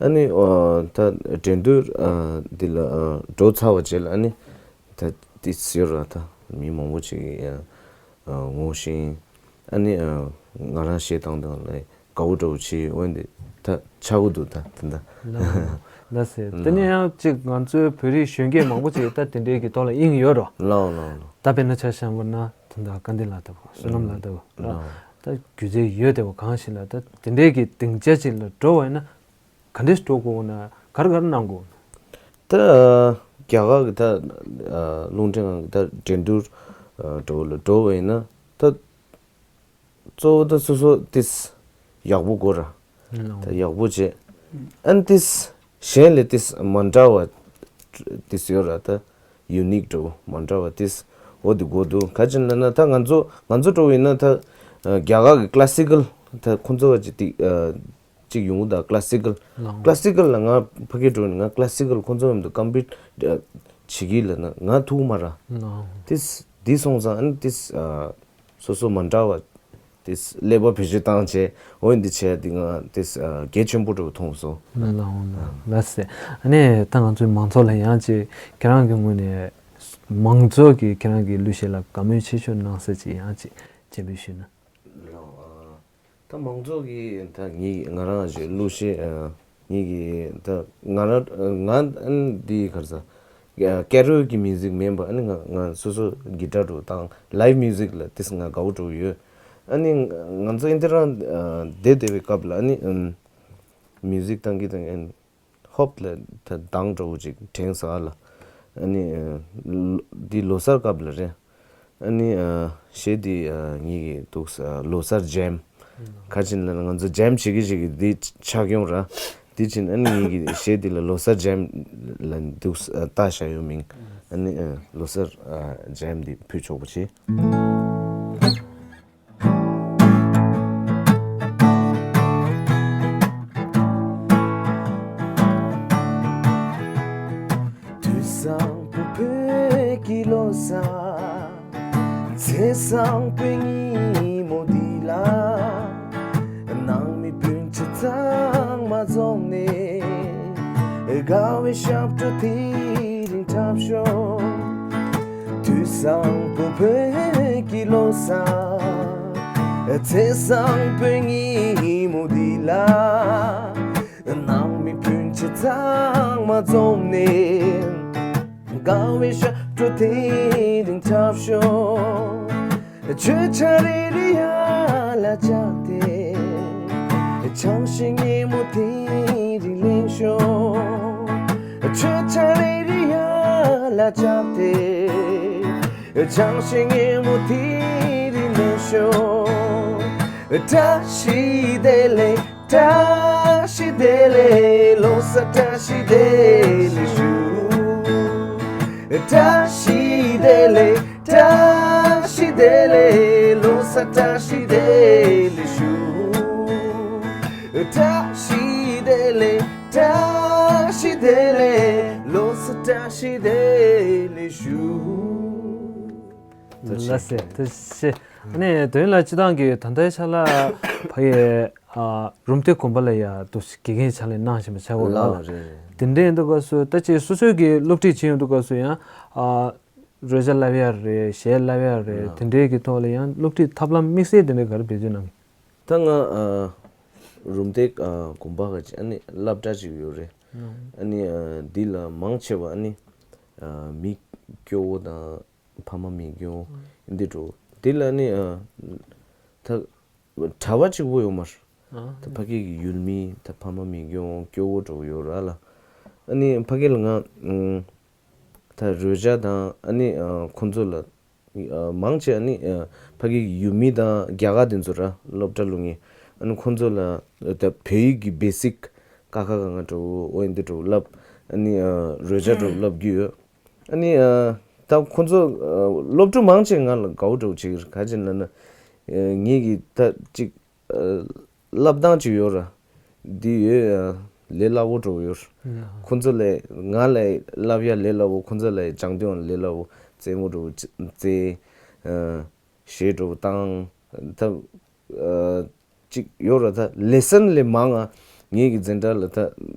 ཨ་ནི་ཨ་ད་འགྲན་བསྡུར་ཨ་འདི་ལ་ཨ་འགྲོ་ཚར་བ་རྗེས་ལ་ཨ་ནི་ད་དེ་ཟེར་ར་ད་མི་མང་པོ་ཅིག་ཡ་ཨ་ངོ་ཤེས། ཨ་ནི་ཨ་ང་རང་གཞས་བཏང་དང་ལ་དགའ་བོ་འདྲ་བོ་བྱེད་འོན་ཏེ་ད་ཆག་གི་འདུག་ད་ད་ད། ལགས་སེ། དེ་ནས་ཡང་གཅིག་ང་ཚོའི་བོད་རིགས་གཞོན་སྐྱེས་མང་པོ་ཅིག་ད་དེ་འདྲའི་གི་ཐོག་ལ་དབྱིངས་ཡོད་རོ། ལགས་ལགས་ལགས། ད་དཔེར་ན་ཆ་བཞག་པ་ན་ད་ད་སྐལ་ལྡན་ལགས་ལྟ་བུ་བསོད་ནམས་ལགས་ལྟ་བུ་ལགས། ད་སྒྱུ་རྩལ་ཡོད་བསྡད་པ་གང་ཞིག་ལ་ད་དེ་འདྲའི་གི་སྡིངས་ཆ་ཅིག་ལ་འགྲོ་བ་ཡིན་ན། ག་འདྲས་འགྲོ་དགོས་ན་ག་རེ་ག་རེ་གནང་དགོས། ད་རྒྱ་གར་གྱི་ད་རླུང་འཕྲིན་ཁང་གི་ད་འགྲན་བསྡུར་འགྲོ་ལ་འགྲོ་བ་ཡིན་ན་ད་གཙོ་བོ་ད་སོ་སོ་ཏིས་ཡག་པོ་དགོས་ར། ད་ཡག་པོ་བྱས་ཨན་ཏིས་གཞན་ལས་ཏིས་མ་འདྲ་བ་ཏིས་ཡོད་ར། ད་ཡུ་ནིག་འགྲོ་མ་འདྲ་བ་ཏིས་འོ་དེ་དགོས་འདུག་ག་ཅི་ལབ་ན་ད་ང་ཚོ་ང་ཚོ་འགྲོ་བ་ཡིན་ན་ད་རྒྱ་གར་གྱི་ཀླ་སི་ཀལ་ད་ཁོང་ཚོ་བ་ཅི་ཏིག་ཅིག་ཡོང་གི་འདུག་ཀླ་སི་ཀལ། ལགས། ཀླ་སི་ཀལ་ལ་ང་ཕ་གིར་འགྲོ་ནས་ང་ཀླ་སི་ཀལ་ཁོང་ཚོ་མཉམ་དུ་ཀམ་པིཊ་བྱེད་ཀྱི་ལབ་ན་ང་ཐུག་མ་ར། ལགས། ཏིས་འདི་སོང་ཙང་ཨ་ནི་ཏིས་སོ་སོ་མ་འདྲ་བ་ཏིས་ཀླད་པ་བེད་སྤྱོད་བཏང་བྱས་འོ་འདི་བྱས་འདི་ང་ཏིས་གལ་ཆེན་པོ་འདྲ་བོ་མཐོང་སོང་། ལགས་ལགས་འོང་ལགས་ལགས་སེ། ཨ་ནི་ད་ང་ཚོའི་མང་ཚོགས་ལ་ཡང་ཅིག་ཁྱེད་རང་གི་ངོས་ནས་མང་ཚོགས་ཀྱིས་ཁྱེད་རང་གི་གླུ་གཞས་ལ་དགའ་མོས་ཆེ་ཤོས་གནང་ས་ཅིག་ཡང་ཅིག་སྤྱན་འབུལ་ཞུས་ན། ལགས། ཨ། ད་ ད་མང་ཚོགས་ཀྱིས་ད་ངའི་ང་རང་ཞིག་གླུ་གཞས་ཨ། ངེད་ཀྱི་ད་ང་རང་ང་ཨ་ནི་འདི་ག་རེ་ཟ། ཀེ་རོལ་གྱི་མིའུ་ཟིག་མིན་པ་ཨ་ནི་ང་ང་སོ་སོ་གི་ཊར་རུ་བཏང་ལའིབ་མིའུ་ཟིག་ལ་ཏིས་ང་དགའ་བོ་འགྲོ་ཡོད། ཨ་ནི་ང་ཚོ་ཨིན་དེ་རང་བསྡད་བསྡད་པའི་སྐབས་ལ་ཨ་ནི་མིའུ་ཟིག་བཏང་གི་དང་ཨ་ནི་ཧོབ་ལ་ད་གདངས་འདྲ་བོ་ཅིག་དྲན་ས་ལ་ཨ་ནི་འདི་ལོ་གསར་སྐབས་ལ་རེད། ཨ་ནི་གཞས་འདི་ངེད་ཀྱི་འདུག་ལོ་གསར་ཇེམ། ཁ་ཅིག་ལ་ང་ཚོ་ཇེམ་བྱེད་ཀྱི་བྱེད་ཀྱི་འདི་ཆགས་ཡོང་ར། འདི་ཕྱིན་ཨ་ནི་ངེད་ཀྱི་གཞས་འདི་ལ་ལོ་གསར་ཇེམ་ལ་འདུག་ལྟ་བྱ་ཡོད་མིང་ཨ་ནི་ལོ་གསར་ཇེམ་འདི་ཕུལ་ཆོག་པ་བྱེད། དུས་བཟང་པོ་བོད་ཀྱི་ལོ་གསར། ཚེས་བཟང་པོའི་ཉིན་མོ་འདི་ལ། ནང་མི་སྤུན་མཆེད་ཚང་མ་འཛོམས་ནས། དགའ་བའི་ཞབས་བྲོ་དེ་རིང་འཁྲབ་ཤོག་དུས་བཟང་པོ་བོད་ཀྱི་ལོ་གསར། ཚེས་བཟང་པོའི་ཉིན་མོ་འདི་ལ། ནང་མི་སྤུན་མཆེད་ཚང་མ་འཛོམས་ནས། དགའ་བའི་ཞབས་བྲོ་དེ་རིང་འཁྲབ་ཤོག་མཆོད་ཆང་རེ་རེ་ཡར་ལ་བཅག་སྟེ། ཆང་བཞིན་ཉིན་མོ་དེ་རིང་ལེན་ཤོག་མཆོད་ཆང་རེ་རེ་ཡར་ལ་བཅག་སྟེ། ཆང་བཞིན་ཉིན་མོ་དེ་རིང་ལེན་ཤོག་བཀྲ་ཤིས་བདེ་ལེགས། བཀྲ་ཤིས་བདེ་ལེགས། ལོ་གསར་བཀྲ་ཤིས་བདེ་ལེགས་ཞུ། བཀྲ་ཤིས་བདེ་ལེགས། བཀྲ་ཤིས་བདེ་ལེགས། ལོ་གསར་བཀྲ་ཤིས་བདེ་ལེགས་ཞུ། བཀྲ་ཤིས་བདེ་ལེགས། བཀྲ་ཤིས་བདེ་ལེགས། ལོ་གསར་བཀྲ་ཤིས་བདེ་ལེགས་ཞུ། ལགས་སེ། ཐུགས་རྗེ་ཆེ། ཨ་ནི་དོན་ལ་སྤྱི་བཏང་གི་ད་ལྟའི་ཆ་ལ་ཕ་གི་ཨ་རུམ་བཏེག་དགོན་པ་ལ་ཡ་འདུག་དགེ་རྒན་ཆ་ལས་གནང་བཞིན་པ་ཆགས་ཡོད་ལ། ལགས་རེད་རེད། དེ་འདྲའི་འདུག་སྐབས་སུ་ད་ཅིག་སོ་སོས་ཀྱི་སློབ་ཁྲིད་བྱེད་ཡོང་དུས་སྐབས་སུ་ཡང་ཨ་རོལ་ཆ་བསླབ་ཡ་རེད། གཞས་བསླབ་ཡ་རེད། ལགས། དེ་འདྲའི་གི་ཐོག་ལ་ཡང་སློབ་ཁྲིད་ཐབས་ལམ་དམིགས་བསལ་དེ་འདྲ་ག་རེ་བེད་སྤྱོད་གནང་གི། ད་ང་ཨ་རུམ་བཏེག་ཨ་དགོན་པ་ག་ཅིག་ཨ་ནི་སློབ་གྲྭ་ཅིག་ཡོད་རེད། ཨ་ནི་ཨ་འདི་ལ་མང་ཆེ་བ་ཨ་ནི་ཨ་མི་སྐྱོ་བོ་དང་། ཕ་མ་མི་སྐྱོ་འདི་འགྲོ། དེ་ལ་ནི་ཨ་ད་གྲྭ་པ་གཅིག་པོ་ཡོད་མ་རེད། ད་ཕ་གི་གི་ཡུལ་མི་ད་ཕ་མ་མི་སྐྱོ་སྐྱོ་བོ་འགྲོ་ཡོད་ར་ལ། ཨ་ནི་ཕ་གི་ལ་ང་ད་རོལ་ཆ་དང་ཨ་ནི་ཁོང་ཚོ་ལ་མང་ཆེ་ཨ་ནི་ཕ་གི་གི་ཡུལ་མི་དང་རྒྱ་གར་དེ་ཚོ་ར་སློབ་གྲྭ་སློབ་མཁན་ཨ་ནི་ཁོང་ཚོ་ལ་ད་བོད་ཡིག་གི་བེ་སིག་ཀ་ཁ་ག་ང་འགྲོ་འོ་འདི་འགྲོ་བསླབ། ཨ་ནི་རོལ་ཆ་འགྲོ་བསླབ་རྒྱུ་ཡོད། ཨ་ནི་ཨ་ད་ཁོ་ཚོ་ཨ་སློབ་ཕྲུག་མང་ཆེ་ང་ལ་དགའ་བོ་འདྲ་བོ་བྱེད་ཀྱི་རེད། ག་ཅི་ལབ་ན་ཨ་ངེད་ཀྱི་ད་ཅིག་ཨ་བསླབ་སྟངས་ཅིག་ཡོད་ར། འདི་ཡོད་ཨ་ལས་སླ་བོ་འདྲ་བོ་ཡོད་ར། ཁོ་ཚོ་ལས་ང་ལས་བསླབ་ཡ་ལས་སླ་བོ། ཁོ་ཚོ་ལས་སྦྱང་དོན་ལས་སླ་བོ། རྩེད་མོ་འདྲ་བོ་རྩེ། ཨ་གཞས་འདྲ་བོ་བཏང་། ད་ཨ་ཅིག་ཡོད་ར། ད་ལེ་སན་ལས་མང་ང་ངེད་ཀྱི་འཛིན་གྲྭ་ལ་ད་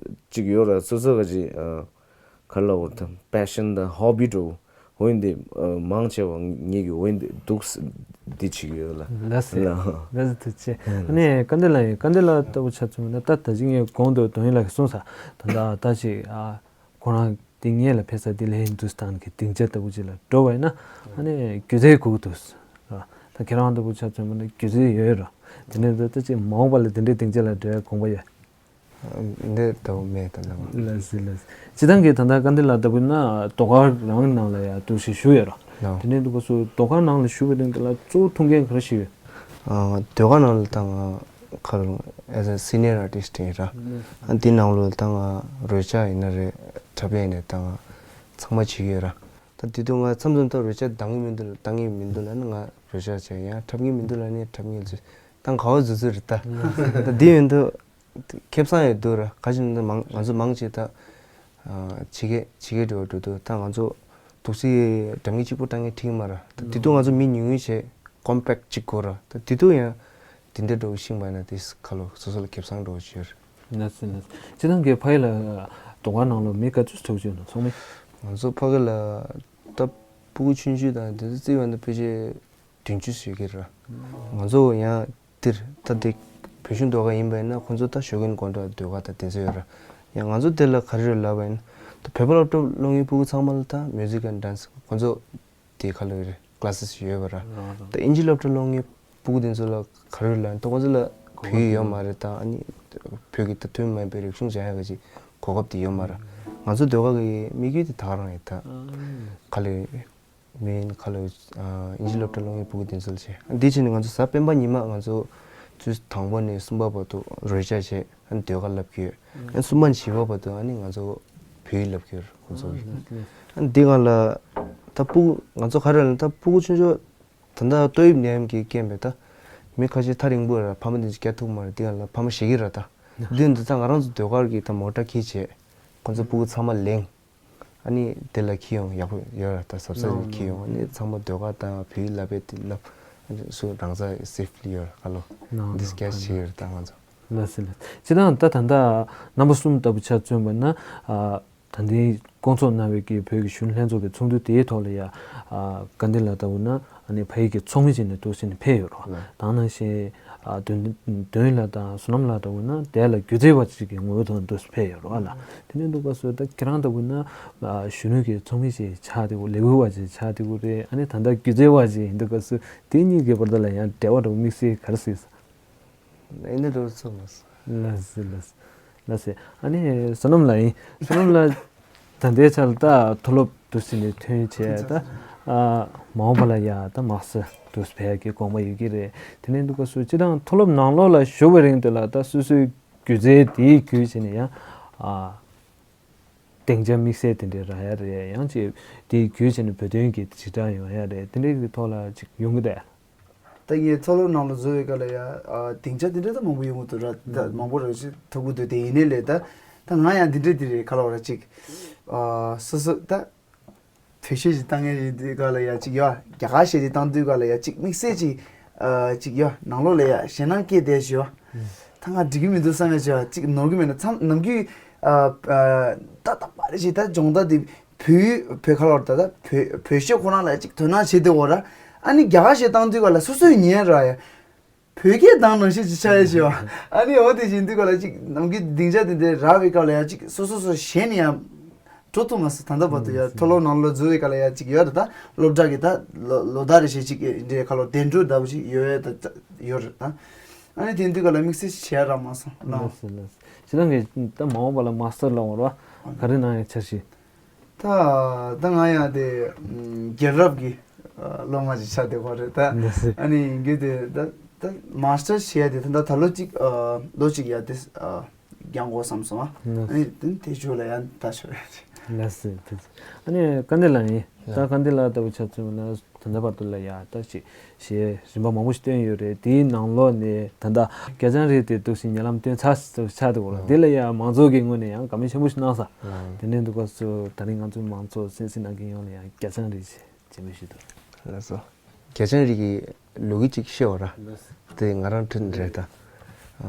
ཅིག་ཡོད་ར། སོ་སོ་ག་ཅིག་ཨ་ག་ལ་བོར་ད་པེ་ཤན་དང་ཧོ་བི་འདྲ་བོ་འོ་ཡིན་ཏེ། ཨ་མང་ཆེ་བ་ངེད་ཀྱི་འོ་ཡིན་ཏེ་འདུག་འདི་བྱེད་ཀྱི་ཡོད་ལ། ལགས་སེ། ལགས། ལགས་སེ་ཐུགས་རྗེ་ཆེ། ཨ་ནི་སྐལ་ལྡན་ལགས་ཡིན། སྐལ་ལྡན་ལགས་ལྟ་བུ་ཆ་མཚོན་ན་ད་ད་ཅིག་ངས་གོང་དུ་དོན་ཡོད་ལགས་ཀྱིས་གསུངས་ས་ད་ད་ད་ཅིག་ཨ་ཁོ་རང་དེ་སྔོན་ལ་ཕེབས་ས་དེ་ལ་ཧིན་དུ་སི་ཐན་གྱི་སྡིངས་ཆ་ལྟ་བུ་ཅིག་ལ་འགྲོ་བ་ཡིན་ན་ཨ་ནི་སྒྱུ་རྩལ་དགོས་ཀྱི་འདུག་ཟེར། ད་ཁྱེད་རང་ལྟ་བུ་ཆ་མཚོན་པ་ན་སྒྱུ་རྩལ་ཡོད་ར། དེ་ནས་ད་ལྟ་ཅིག་མ་འོངས་པ་ལ་དེ་འདྲའི་སྡིངས་ཆ་ལ་འགྲོ་ཡ་དགོངས་པ་ཡོད། འདི་ལྟ་བུ་མེད་ད་ལྟ་བ། ལགས་སེ་ལགས་སེ། སྤྱིར་བཏང་གི་ད་ལྟ་སྐལ་ལྡན་ལགས་ལྟ་བུ་ན་ཟློས་གར་རང་ནང་ལ་ཡ་འདུག་སེ་ཞུགས་ཡོད་ར། ལགས། དེ་ནས་འདུག་སེ་ཟློས་གར་ནང་ལ་ཞུགས་པའི་སྟེང་དེ་ལ་གཙོ་བོ་ཐུགས་འགན་ག་རེ་བཞེས་ཡོད། ཨ་ཟློས་གར་ནང་ལ་ད་ང་ཁ་རུ་as a senior artist ཡིན་ར། ཨ་འདི་ནང་ལོ་ད་ང་རོལ་ཆ་ཡིན་ན་རེད། འཁྲབ་ཡ་ཡིན་ན་ད་ང་ཚང་མ་བྱེད་ཀྱི་ཡོད་ར། ད་དེ་དུས་ང་མཚམས་མཚམས་ད་རོལ་ཆ་གཏང་གི་མི་འདུག་ལ་གཏང་གི་མི་འདུག་ལ་ནི་ང་རོལ་ཆ་བྱས། ཡང་འཁྲབ་ཀྱི་མི་འདུག་ལ་ནི་འཁྲབ་ཀྱི་ཚུལ་ད་ག་བ་འཛུལ་ཚུལ་རེད་ད། ད་འདི་ཡིན་དུས་ཁེ་བཟང་ཡོད་འདུག་ར། ག་ཅི་ཡིན་ན་མང་ང་ཚོ་མང་ཆེ་ད་ཕྱི་རྒྱལ་ཕྱི་རྒྱལ་འགྲོ་འགྲོ་འདུག་ད་ང་ཚོ་འདུག་སེ་སྒྲ་སྙན་གཅིག་པུ་བཏང་ཡས་འགྲིག་མ་ར། ད་དེ་དུས་ང་ཚོ་མི་ཉུང་ཉུང་བྱས་compact གཅིག་དགོས་ར། ད་དེ་དུས་ཡང་དེ་འདྲ་འགྲོ་ཤེས་པ་ན་དེ་ཁ་ལོ་སོ་སོ་ལ་ཁེ་བཟང་འགྲོ་བྱེད། ལགས་སེ་ལགས་སེ། སྤྱིར་བཏང་གི་ཕ་ཡུལ་ལ་ཟློས་གར་ནང་ལོ་མི་ག་ཚོད་ཐུག་ཅིག་ཡོད་ན་ཚང་མས། ང་ཚོ་ཕ་གི་ལ་ད་ཕྲུ་གུ་ཆུང་ཆུང་དང་དེ་ཚོ་བརྩི་བ་ན་ཕལ་ཆེར་བདུན་ཅུ་ཟིན་གྱི་ར། ང་ཚོ་ཡང་ འདིར་ད་དེ་བོད་གཞུང་ཟློས་གར་ཡིན་པ་ཡིན་ན་ཁོང་ཚོ་ད་ཞོགས་ཀུན་དགོང་དྲོ་ཟློས་གར་ད་དེ་ཚོ་ཡོད་ར། ཡང་ང་ཚོ་དེ་ལ་ག་རེ་རེད་ལབ་པ་ཡིན་ན་ད་བོད་པ་སློབ་གྲྭ་སློབ་མཁན་ཕྲུ་གུ་ཚང་མ་ལ་ད་music and dance ཁོང་ཚོ་དེ་ཁ་ལོ་རེད་classes ཡོད་པ་ར། ད་ཨིན་ཇི་སློབ་གྲྭ་སློབ་མཁན་ཕྲུ་གུ་དེ་ཚོ་ལ་ག་རེ་རེད་ལབ་ན་ད་ཁོང་ཚོ་ལ་བོད་ཡིག་ཡོད་མ་རེད། ད་ཨ་ནི་བོད་ཀྱི་ད་ཐོན་མ་པའི་རིག་གཞུང་སྦྱང་ཡག་གི་ཅིག་གོ་སྐབས་དེ་ཡོད་མ་ར། ང་ཚོ་ཟློས་གར་གི་དམིགས་ཡུལ་དེ་ད་ག་རང་རེད། ད་ག་ལེ་མིན་ག་ལེ་ཨིན་ཇི་སློབ་གྲྭ་སློབ་མཁན་ཕྲུ་གུ་དེ་ཚོ་ལ་བྱས། འདི་བྱས་ནས་ང་ཚོ་གཟའ་སྤེན་པ་ཉི་མ་ང་ཚོ་ཚུལ་དང་པོ་ནས་གསུམ་པ་བར་དུ་རོལ་ཆ་བྱས། ཨ་ནི་ཟློས་གར་བསླབ་ཀྱི་ཡོད། ཨ་ནི་གསུམ་པ་ནས་བཞི་པ་བར་དུ་ཨ་ནི་ང་ཚོ་བོད་ཡིག་བསླབ་ཀྱི་ཡོད་ར་ཁོང་ཚོ་གིས། ཨ་ནི་འདི་སྒང་ལ་ད་ཕྲུ་གུ་ང་ཚོ་ག་རེ་ལབ་ན་ད་ཕྲུ་གུ་ཆུང་ཆུང་ད་ལྟ་ཏོག་དབྱིབས་ནད་ཡམས་ཀྱི་རྐྱེན་པས་ད་མི་ཁ་ཤས་ཐག་རིང་པོ་ར་ཕ་མ་དེ་ཚོ་སྐྱེལ་ཐུབ་མ་རེད། འདི་སྒང་ལ་ཕ་མ་ཞེད་ཀྱི་ར། ད་འདི་འདི་ད་ང་རང་ཚོ་ཟློས་གར་གྱི་ད་མོ་ཊ་ཁྱེར་བྱས་ཁོང་ཚོ་ཕྲུ་གུ་ཚང་མ་ལེན། ཨ་ནི་དེ་ལ་ཁྱེར་ཡོང་ཡག་པོ་ཡོད་ར། ད་གཟབ་གཟབ་ནས་ཁྱེར་ཡོང་། ཨ་ནི་ཚང་མ་ཟློས་གར་དང་བོད་ཡིག་བསླབ་པའི་དེ་བསླབ། ཨ་ནི་སུ་རང་ས་སེབ་ལི་ཡོད་ར་ཁ་ལོ། འདི་སྐད་ཆ་བྱེད་ཡོད་ར་ད་ང་ཚོ། ལགས་སེ་ལགས། སྤྱིར་བཏང་ད་ད་ལྟ་རྣམ་པ་གསུམ་ལྟ་བུ་ཆ་མཚོན་པ་ན་ཨ། ད་ལྟའི་བསྐོང་ཚོགས་གནང་བའི་གི་བོད་ཀྱི་གཞོན་ནུ་ལྷན་ཚོགས་ཀྱི་ཚོགས་འདུ་དེའི་ཐོག་ལ་ཡ་ཨ། དགའ་ལྡན་ལགས་ལྟ་བུ་ན་ཨ་ནི་ཕ་ཡུལ་གྱི་ཚོགས་མི་ཅིག་ནས་འདུག་སེ་ནས་ཕེབས་ཡོད་རེད། ལགས། དེ་ནང་བཞིན་ཨ། དོན་དོན་ལགས་དང་བསོད་ནམས་ལགས་ལྟ་བུ་ན་དེ་ལ་སྒྱུ་རྩལ་བ་ཅིག་གི་ངོ་བོའི་ཐོག་ནས་འདུག་སེ་ཕེབས་ཡོད་རེད་ལགས། དེ་ནས་འདུག་སྐབས་སུ་ད་ཁྱེད་རང་ལྟ་བུ་ན་ཨ། གཞོན་ནུ་གི་ཚོགས་མི་ཅིག་ཆགས་བསྡད་ཡོད། ལས་འགུལ་བ་ཅིག་ཆགས་བསྡད་ཡོད་རེད། ཨ་ནི་ད་ལྟ་སྒྱུ་རྩལ་བ་ཅིག་ཡིན་འདུག་སྐབས་སུ་དེ་གཉིས་ཀྱི་བར་དུ་ལ་ཡང་འབྲེལ་བ་འདྲ་བོ་དམིགས་བསལ་ག་རེ་གཟིགས་སོང་། ཨེ་ནི་འགྲོ་ཚོད་མ་སོང་། ལགས་སེ་ལགས་སེ་ལགས་སེ། ཨ་ནི་བསོད་ནམས་ལགས་ཡིན། བསོད་ནམས་ལགས་ད་ལྟའི་ཆར་ད་མཐོ་སློབ་འདུག་སེ་ནས་ཐོན་བྱས་ད། ཨ། མ་འོངས་པ་ལ་ཡ་ད་མ་སྟར་འདུག་སེ་ཕེབས་ཡག་གི་དགོངས་པ་ཡོད་ཀྱི་རེད། དེ་ནས་འདུག་སྐབས་སུ་སྤྱིར་བཏང་མཐོ་སློབ་ནང་ལོགས་ལ་ཞུགས་པའི་རིང་དེ་ལ་ད་སོ་སོའི་སྒྱུ་རྩལ་དེའི་བརྒྱུད་བྱས་ནས་ཡང་ཨ། སྡིངས་ཆ་དམིགས་བསལ་དེ་འདྲའི་རག་ཡ་རེད། ཡང་ཅིག་དེའི་བརྒྱུད་བྱས་ནས་བོད་དོན་གྱི་དྲིལ་བསྒྲགས་ཡོང་ཡ་རེད། དེ་འདྲའི་གི་ཐོག་ལ་ཅིག་ཡོང་གི་རེད། ད་ངས་མཐོ་སློབ་ནང་ལ་འཛུལ་བའི་སྐབས་ལ་ཡ་ཨ། སྡིངས་ཆ་དེ་འདྲ་ད་མང་པོ་ཡོང་གི་འདུག་ར། ད་མང་པོ་ར་ཞིག་ཐུག་གི་འདུག་དེ་ཡིན་ནའི་ལས་ད་ད་ང་ཡང་འདི་འདྲ་འདི་རེད་ག་ལབ་ར་ཅིག་ཨ། སོ་སོ་ད་བོད་གཞས་ཞིག་བཏང་མཁན་ཡིན་དུས་སྐབས་ལ་ཡ་ཅིག་ཡ་རྒྱ་གར་གཞས་དེ་བཏང་དུས་སྐབས་ལ་ཡ་ཅིག་དམིགས་བསལ་ཅིག་ཨ། ཅིག་ཡ་ནང་ལོགས་ལ་ཡ་ཞེད་སྣང་སྐྱེས་བསྡད་ཞུ་བ། ད་ང་འགྲིག་གི་མི་འདུག་བསམ་ཡ་ཅིག་ཡ་ཅིག་ནོར་གི་མེད་ན་མཚམས་ནམ་རྒྱུན་ཨ། ཨ། ད་ད་པ་རེ་ཞིག་ད་སྦྱོང་བརྡར་དེ། བོད་བོད་ཁ་ལོར་ད་ལྟ་བོད་བོད་གཞས་ཁོ་རང་ལ་ཅིག་དོ་སྣང་བྱེད་དེ་འོ་ར། ཨ་ནི་རྒྱ་གར་གཞས་བཏང་དུས་ག་ལ་སོ་སོའི་ཉན་ར་ཡ། བོད་སྐད་བཏང་ནང་བཞིན་ཅིག་ཆགས་ཡ་ཞེས་བ། ཨ་ནི་འོ་དེ་བཞིན་དུས་ག་ལ་ཅིག་ནམ་རྒྱུན་སྡིངས་ཆ་དེ་འདྲའི་རག་པའི་སྐབས་ལ་ཡ་ཅིག་སོ་སོ་སོ་གཞན་ནས་ཡང་འགྲོ་ཐུབ་མ་སོང་། ད་ལྟ་བར་དུ་ཡ་མཐོ་སློབ་ནང་ལོགས་འཛུལ་བའི་སྐབས་ལ་ཡ་ཅིག་ཡོད་ར། ད་སློབ་གྲྭ་གི་ད་ལོ་ལོ་ཟླ་རེ་བཞིན་ཅིག་འདྲའི་ཁ་ལོ་གདན་འདྲེན་འདྲ་བོ་ཅིག་ཡོད་ཡ་ད་ཡོད་ར། ད་ཨ་ནི་དེ་དུས་ག་ལ་དམིགས་བསལ་བྱས་ར་མ་སོང་ལ། ལགས་སོ་ལགས་སོ། ཁྱེད་རང་གིས་ད་མ་འོངས་པ་ལ་མ་སྟར་ལ་འོར་བ་ག་རེ་གནང་ཡ་འཆར་གཞི། ད་ད་ང་ཡང་དེ་ཨམ་རྒྱལ་རབས་ཀྱི་ཨ་སློབ་མ་ཅིག་ཆགས་བསྡད་ཡོད་རེད་ད། ལགས་སེ། ཨ་ནི་ཡིན་རྒྱུ་དེ་ད་ད་མ་སྟར་བྱེད་ཡ་དེ་ད་ད་ད་ལོ་གཅིག་ཨ་ལོ་གཅིག་ཡ་དེ་ཨ་འགྱངས་དགོས་བསམ་སོང་ཨ། ལགས་སེ། ཨ་ནི་དེ་དེ་ཞོར་ལ་ཡང་ད་ཞོར་ཡ་ཅིག་ལགས་སེ་ཕུལ། ཨ་ནི་དཀའ་ལས་ལ་ཡིན་ད་དཀའ་ལས་ལ་ལྟ་བུ་ཆ་མཚོན་ན། ད་ལྟ་བར་དུ་ལ་ཡ་ད་ཅིག་གཞས་རིམ་པ་མང་པོ་ཞིག་བཏོན་ཡོད་རེད། དེའི་ནང་ལོགས་ནས་ད་ལྟ་རྒྱ་ལྕང་རིགས་དེ་འདུག་སེ་ཉེ་ལམ་བཏོན་ཚར་ཚར་འདུག་ལ། དེ་ལ་ཡ་མང་ཚོགས་ཀྱི་ངོས་ནས་ཡང་དགའ་མོས་ཆེན་པོ་ཞིག་གནང་ས། དེ་ནས་འདུག་སྐབས་སུ་ད་རིང་ང་ཚོའི་མང་ཚོགས་གསན་གཟིགས་གནང་མཁན་ཡོངས་ལ་ཡང་རྒྱ་ལྕང་རིགས་ཅེས་མཇལ་མོལ་ཞུས་འདུག་ལགས་སོ། རྒྱ་ལྕང་རིགས་ཀྱི་ལོ་རྒྱུས་ཅིག་བཤད་འོ་ར། དེ་ང་རང་དྲན་རེད་ད།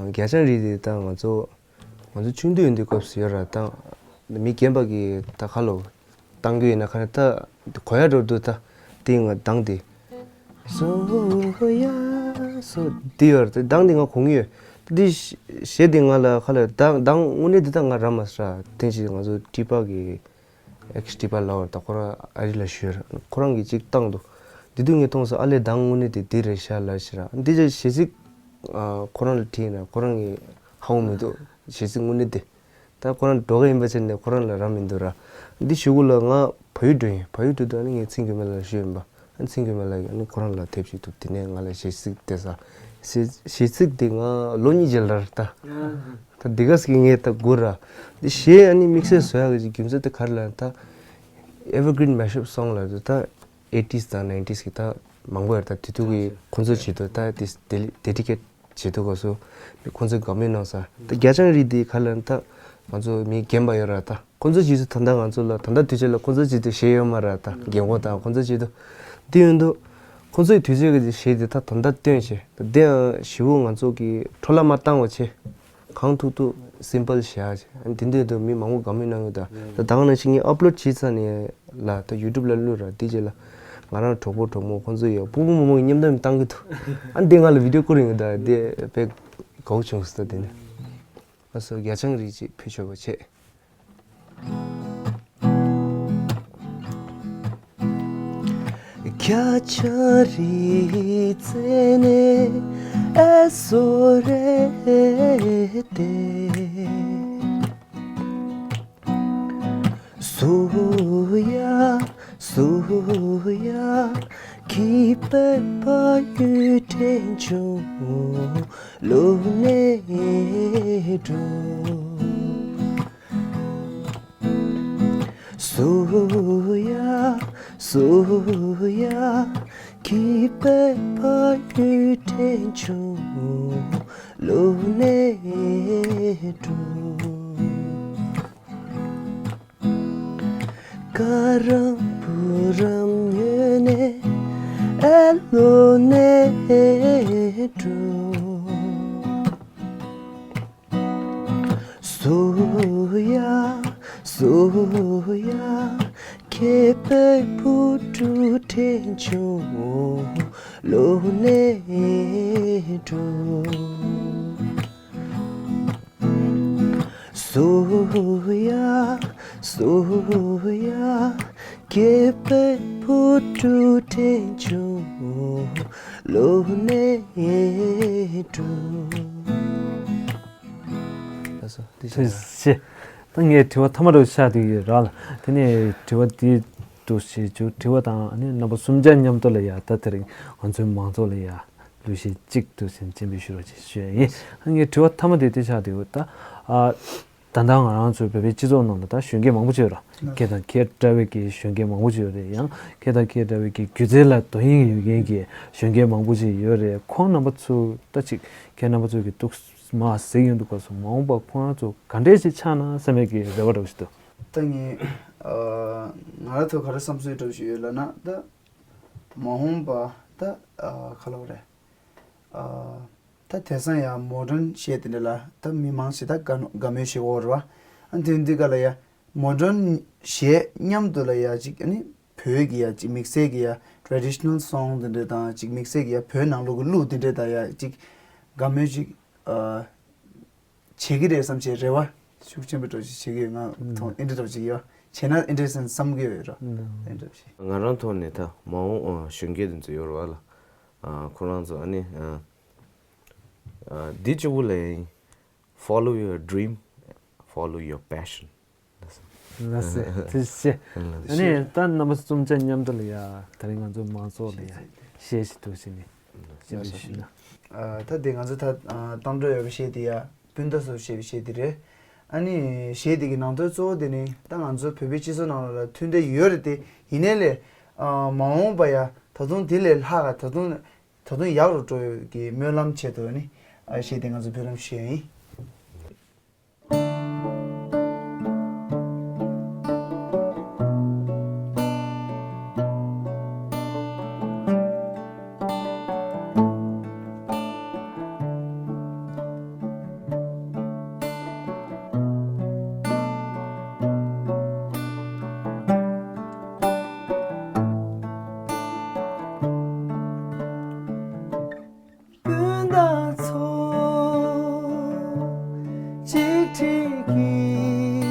རྒྱ་ལྕང་རིགས་དེ་ད་ང་ཚོ་ང་ཚོ་ཆུང་དུས་ཡོད་དུས་སྐབས་སུ་ཡོད་ར། ད་མི་རྒན་པ་གི་ད་ཁ་ལོ་བཏང་རྒྱུ་ཡིན་ན་ཁ་ནས་ད་གོ་ཡ་འགྲོ་འདུག་ད་དེ་ང་གདངས་དེ་སོ་ཡ་སོ་དེ་ཡོད་ར། ད་གདངས་དེ་ང་གོ་གི་ཡོད། ད་དེ་གཞས་དེ་ང་ལ་ཁ་ལ་གདངས་གདངས་དངོས་གནས་དེ་ད་ང་རག་མ་སོང་ར། དེ་ཕྱིར་ང་ཚོ་ཊི་པ་གི་ཨེག་སི་ཊི་པ་ལབ་པ་རེད། ད་ཁོ་རང་ཨ་རི་ལ་བཞུགས་ཡོད་ར། ཁོ་རང་གིས་ཅིག་བཏང་འདུག་དེ་དུས་ངས་མཐོང་སོང་། ཨ་ལས་གདངས་དངོས་གནས་དེ་འདི་རེད་ཤག་ལབ་ཞེས་ར། འདི་ཅག་གཞས་ཚིག་ཨ་ཁོ་རང་ལ་དྲིས་ན་ཁོ་རང་གིས་ཧ་གོ་མི་འདུག་གཞས་ཚིག་དངོས་གནས་དེ། ད་ཁོ་རང་འབྲོག་པ་ཡིན་པ་བྱས་ནས་ཁོ་རང་ལ་རག་མི་འདུག་ར། འདི་གཞུག་གུ་ལ་ང་བལ་ཡུལ་འགྲོ་ཡིན། བལ་ཡུལ་འགྲོ་དུས་ཨ་ནི་ངས་ཚེ་མགོན་མེ་ལགས་ལ་ཞུས་ཡིན་པ། ཨ་ནི་ཚེ་མགོན་མེ་ལགས་ཀྱིས་ཨ་ནི་ཁོ་རང་ལ་དེབ་ཅིག་འདུག་དེ་ནས་ང་ལ་གཞས་ཚིག་དེ་ཟ། གཞས་གཞས་ཚིག་དེ་ང་ལོ་གཉིས་རྗེས་ལ་ར་ད། ད་འདི་ག་ཟིག་ངས་ད་སྒུག་ར། འདི་གཞས་ཨ་ནི་དམིགས་བསལ་བཟོ་ཡག་གི་རྒྱུ་མཚན་དེ་ག་རེ་ལབ་ན་ད། Evergreen Mashup Song ལབ་དུས་ད་ཨེ་ཊིས་དང་ནའིན་ཊིས་གི་ད་མང་པོ་ཡོད་རེད། ད་དེ་དུས་ཀྱི་ཁོང་ཚོའི་ཆེད་དུ་ད་དེ་ཌེ་ཌི་ཀེཊ་བྱེད་དུས་སྐབས་སུ་ཁོང་ཚོས་དགའ་མོས་གནང་ས། ད་རྒྱ་ལྕང་རིགས་དེ་ག་རེ་ལབ་ན་ད་ང་ཚོ་མི་རྒན་པ་ཡོད་ར། ད་ཁོང་ཚོའི་ཆེད་དུ་ད་ལྟ་ང་ཚོ་ལ་ད་ལྟ་དུས་ཚོད་ལ་ཁོང་ཚོའི་ཆེད་དུ་གཞས་ཡོད་མ་ར། ད་རྒན་གོག་དང་ཁོང་ཚོའི་ཆེད་དུ། དེ་ཡིན་དུས་ཁོང་ཚོའི་དུས་ཚོད་ཀྱི་གཞས་དེ་ད་ད་ལྟ་བཏོན་བྱས། ད་དེ་ཡང་ཞེ་པོ་ང་ཚོ་གི་འཕྲོ་བརླག་མ་བཏང་བ་བྱས། གང་ཐུབ་ཐུབ་སིམ་པལ་བྱས་ཨ། དེ་འདྲ་དུ་མི་མང་པོ་དགའ་མོས་གནང་ཡོད་ད། ད་ད་ག་ནང་བཞིན་ངས་ཨབ་ལོཌ་བྱས་ཚར་ནས་ལ་ད་ཡུ་ཊུབ་ལ་བླུགས་ར། དེ་རྗེས་ལ་ ང་རང་གྲོགས་པོ་གྲོགས་མོ་ཁོང་ཚོ་ཡོད། སྤོ་བོ་རྨོ་མོ་གི་མཉམ་དུ་བཏང་གི་འདུག་ཨ་འདི་ང་ལ་བི་ཌིའོ་བསྐུར་ཡོང་གི་འདུག་དེ་དཔེ་དགའ་བོ་བྱུང་སོང་། དེ་ནས་ཨ་སོ་རྒྱ་ཆང་རིགས་ཅིག་ཕུལ་ཆོག་པ་བྱས། རྒྱ་ཆང་རིགས་རྩེ་ནས་ཨེ་སོ་རེ་ཏེ། སུ་ཡ་སུ་ཡ་ཁྱི་པད་ཕ་ཡུལ་དྲན་བྱུང་ལོ་ནས་འགྲོ། སུ་ཡ་སུ་ཡ་ཁྱི་པད་ཕ་ཡུལ་དྲན་བྱུང་ལོ་ནས་འགྲོ། ཀ་རམ་བུ་རམ་ཉོས་ནས་ཨེ་ལོ་ནས་འགྲོ། སུ་ཡ་སུ་ཡ་ཁྱི་པད་བུ་ཕྲུག་དྲན་བྱུང་ལོ་ནས་འགྲོ། སུ་ཡ་སུ་ཡ་ཁྱི་པད་བུ་ཕྲུག་དྲན་བྱུང་ལོ་ནས་འགྲོ། ལགས་སོ། འདི་བྱས་ན། ཐུགས་རྗེ་ཆེ། ད་ངས་དྲི་བ་མཐའ་མ་རུ་ཆགས་བསྡད་ཡོད་ར་ལ། དེ་ནས་དྲི་བ་འདི་འདུག་ཞེས་བྱུང་། དྲི་བ་དང་ཨ་ནི་རྣམ་པ་གསུམ་ཆ་མཉམ་དུ་ལ་ཡ། ད་དེ་རིང་ང་ཚོའི་མང་ཚོགས་ལ་ཡ་གླུ་གཞས་གཅིག་འདུག་ཟིན་སྤྱན་འབུལ་ཞུ་རོགས་ཞེས་ཞུ་ཡ་ཡིན། ཨ་ངས་དྲི་བ་མཐའ་མ་དེ་དེ་ཆགས་བསྡད་ཡོད། ད་ཨ་ད་ལྟ་ང་རང་ཚོའི་བོད་པའི་སྤྱི་ཚོགས་ནང་ལ་ད་གཞོན་སྐྱེས་མང་པོ་ཅིག་ཡོད་ར། ཁྱེད་དང་ཁྱེད་འདྲ་བའི་གི་གཞོན་སྐྱེས་མང་པོ་ཅིག་ཡོད་རེད། ཡང་ཁྱེད་དང་ཁྱེད་འདྲ་བའི་གི་སྒྱུ་རྩལ་ལ་དོ་དབྱིངས་ཡོད་མཁན་གྱི་གཞོན་སྐྱེས་མང་པོ་ཅིག་ཡོད་རེད། ཁོང་རྣམ་པ་ཚོ་ད་ཅིག་ཁྱེད་རྣམ་པ་ཚོ་གི་ཐུགས་མ་གཟིགས་ཡོང་དུས་སྐབས་སུ་མ་འོངས་པ་ཁོ་རང་ཚོ་ག་འདྲས་ཞིག་ཆགས་ན་བསམ་པའི་གི་རེ་བ་འདྲ་བོ་ཞིག་འདུག་ད་ངས་ཨ་ང་རང་ཚོ་ག་རེ་བསམ་ཚུལ་འདྲ་བོ་ཞིག་ཡོད་ལབ་ན། ད་མ་འོངས་པ་ད་ཨ་ག་ལབ་དགོས་རེད། ཨ་ད་དེང་སང་ཡང་མོ་ཌན་གཞས་དེ་འདྲ་ལ་ད་མི་མང་ཞིག་ད་དགའ་དགའ་མོས་བྱེད་ཀྱི་ཡོད་རེད་བ། ཨ་དེ་འདི་ག་ལ་ཡ་མོ་ཌན་གཞས་མཉམ་དུ་ལ་ཡ་ཅིག་ཨ་ནི་བོད་ཀྱི་ཡ་ཅིག་དམིགས་བསལ་གྱི་ཡ་ཊེ་རེ་ཌི་ཤི་ནལ་སོང་དེ་འདྲ་དང་ཅིག་དམིགས་བསལ་གྱི་ཡ་བོད་ནང་ལོགས་ཀྱི་གླུ་དེ་འདྲ་དང་ཡ་ཅིག་དགའ་མོས་ཅིག་ཨ་བྱེད་ཀྱི་རེད་བསམ་བྱས་རེ་བ་ཤུགས་ཆེན་པོ་འདྲ་ཅིག་བྱེད་ཀྱི་ཡོད། ང་ཐོག་ཨེ་འདྲ་འདྲ་ཅིག་ཡོད་བྱས་ན་ཨེ་འདྲ་བསམ་གྱི་ཡོད་ར། ཨེ་འདྲ་ཞིག་ང་རང་ཐོག་ནས་ད་མ་འོངས་ཨ་གཞོན་སྐྱེས་དེ་ཚོ་ཡོད་རེད་བ་ལ། ཨ་ཁོ་རང་ཚོ་ཨ་ནི་ཨ་ཨ་འདི་གཅིག་པུ་ལ་ཡིན། Follow your dream, follow your passion. ལགས་སེ། ཐུགས་རྗེ་ཆེ། ཨ་ནི་ད་རྣམ་པ་གསུམ་ཆ་མཉམ་དུ་ལ་ཡ་དེ་རིང་ང་ཚོའི་མང་ཚོགས་ལ་ཡ་གཞས་ཤིག་འདུག་ཟེར་ནས་སྤྱན་འབུལ་ཞུས་ན། ཨ་ད་དེ་ང་ཚོ་ད་ཨ་གཏམ་བརྗོད་ཡོད་པའི་གཞས་དེ་ཡ་སྤུན་ཟླ་ཚོ་ཞེས་པའི་གཞས་དེ་རེད། ཨ་ནི་གཞས་དེ་གི་ནང་དོན་གཙོ་བོ་དེ་ནི་ད་ང་ཚོ་བོད་པའི་སྤྱི་ཚོགས་ནང་ལ་མཐུན་སྒྲིལ་ཡོད་རེད་དེ། ཡིན་ནའི་ལས་ཨ་མ་འོངས་པ་ཡ་ད་དུང་དེ་ལས་ལྷག་ག་ད་དུང་ད་དུང་ཡག་རུ་འགྲོ་ཡོད་ཀྱི་སྨོན་ལམ་ཆེད་དུ་ནི་ཨ་གཞས་དེ་ང་ཚོ་འབུལ་ལམ་ཞུས་ཡིན། སྤུན་ཟླ་ཚོ་གཅིག་ཁྲིད་ཀྱིས་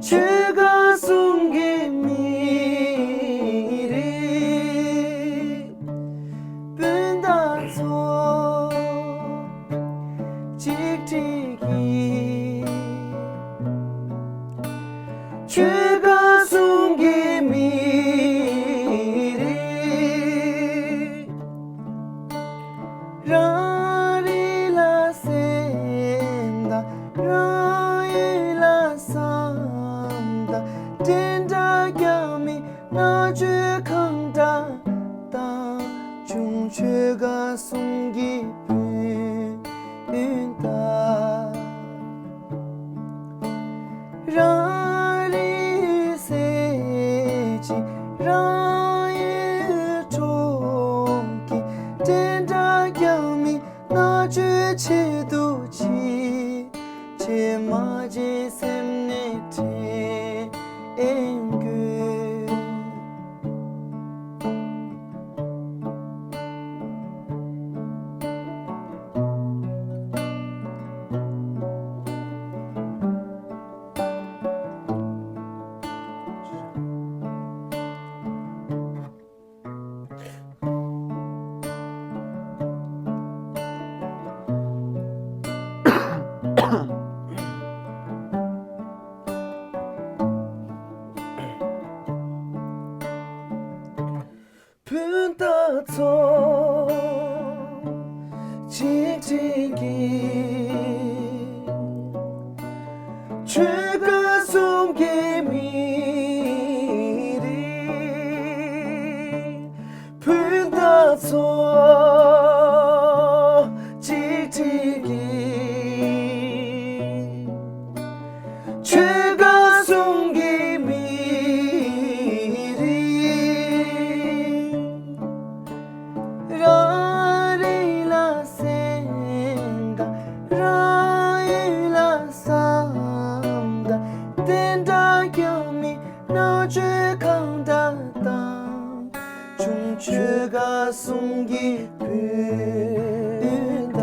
ཆོལ་ཁ་གསུམ་གྱི་མི་རིགས། སྤུན་ཟླ་ཚོ་གཅིག་ཁྲིད་ཀྱིས་ཆོལ་ཁ་གསུམ་གྱི་མི་རིགས། རང་རིགས་ལ་སེམས་དང་རང་ཡུལ་ལ་བསམ་དང་། འདྲེན་འདྲ་རྒྱ་མི་མནར་གཅོད་གང་དྲག་དང་། བྱུང་ཆོལ་ཁ་གསུམ་གྱི་སྤུན་ཟླ། རང་རིགས་སེམས་ཅན་རང་ཡུལ་འཕྲོག་གི། འདྲེན་འདྲ་རྒྱ་མི་མནར་གཅོད་ཆེད་དུ་ཅི་བྱེད་མ་བྱེད་སེམས་ནས་དྲན་དགོས། གཅིག་སྒྲིལ་གྱིས། ཆོལ་ཁ་གསུམ་གྱི་མི་རིགས་སྤུན་ཟླ་ཚོ། གཅིག་སྒྲིལ་གྱིས། ཆོལ་ཁ་གསུམ་གྱི་མི་རིགས། རང་རིགས་ལ་སེམས་དང་། རང་ཡུལ་ལ་བསམ་དང་། བདེན་མཐའ་རྐྱང་མིན་མནར་གཅོད་གང་འདྲ་དང་། བྱུང་ཆོལ་ཁ་གསུམ་གྱི་སྤུན་ཟླ།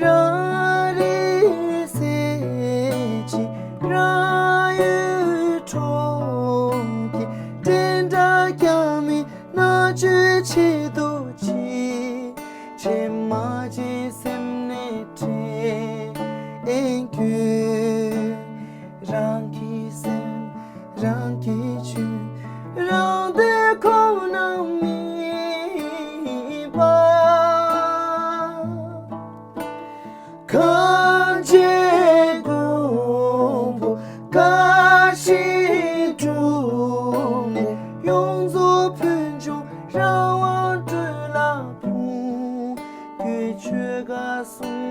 རང་རིགས་སེམས་ཅན་རང་ཡུལ་འཕྲོག་གི། བདེན་མཐའ་རྐྱང་མིན་མནར་གཅོད་བྱེད་དུ་ཆེད། ཆེད་མ་ཆེད་སེམས་ནས་དྲན་དགོས། རང་གི་སེམས་རང་གིས་ཆོད། རང་བདེ་ཁོ་ན་མེད་པ། གངས་ཅན་ཀུན་པོ་དགའ་ཞིང་སྒྲུབ་ནས། ཡོངས་རྫོགས་ཕུན་ཚོགས་རང་དབང་སྤྲུལ་ལ་ཕུལ། ཀྱི་ཆོལ་ཁ་གསུམ་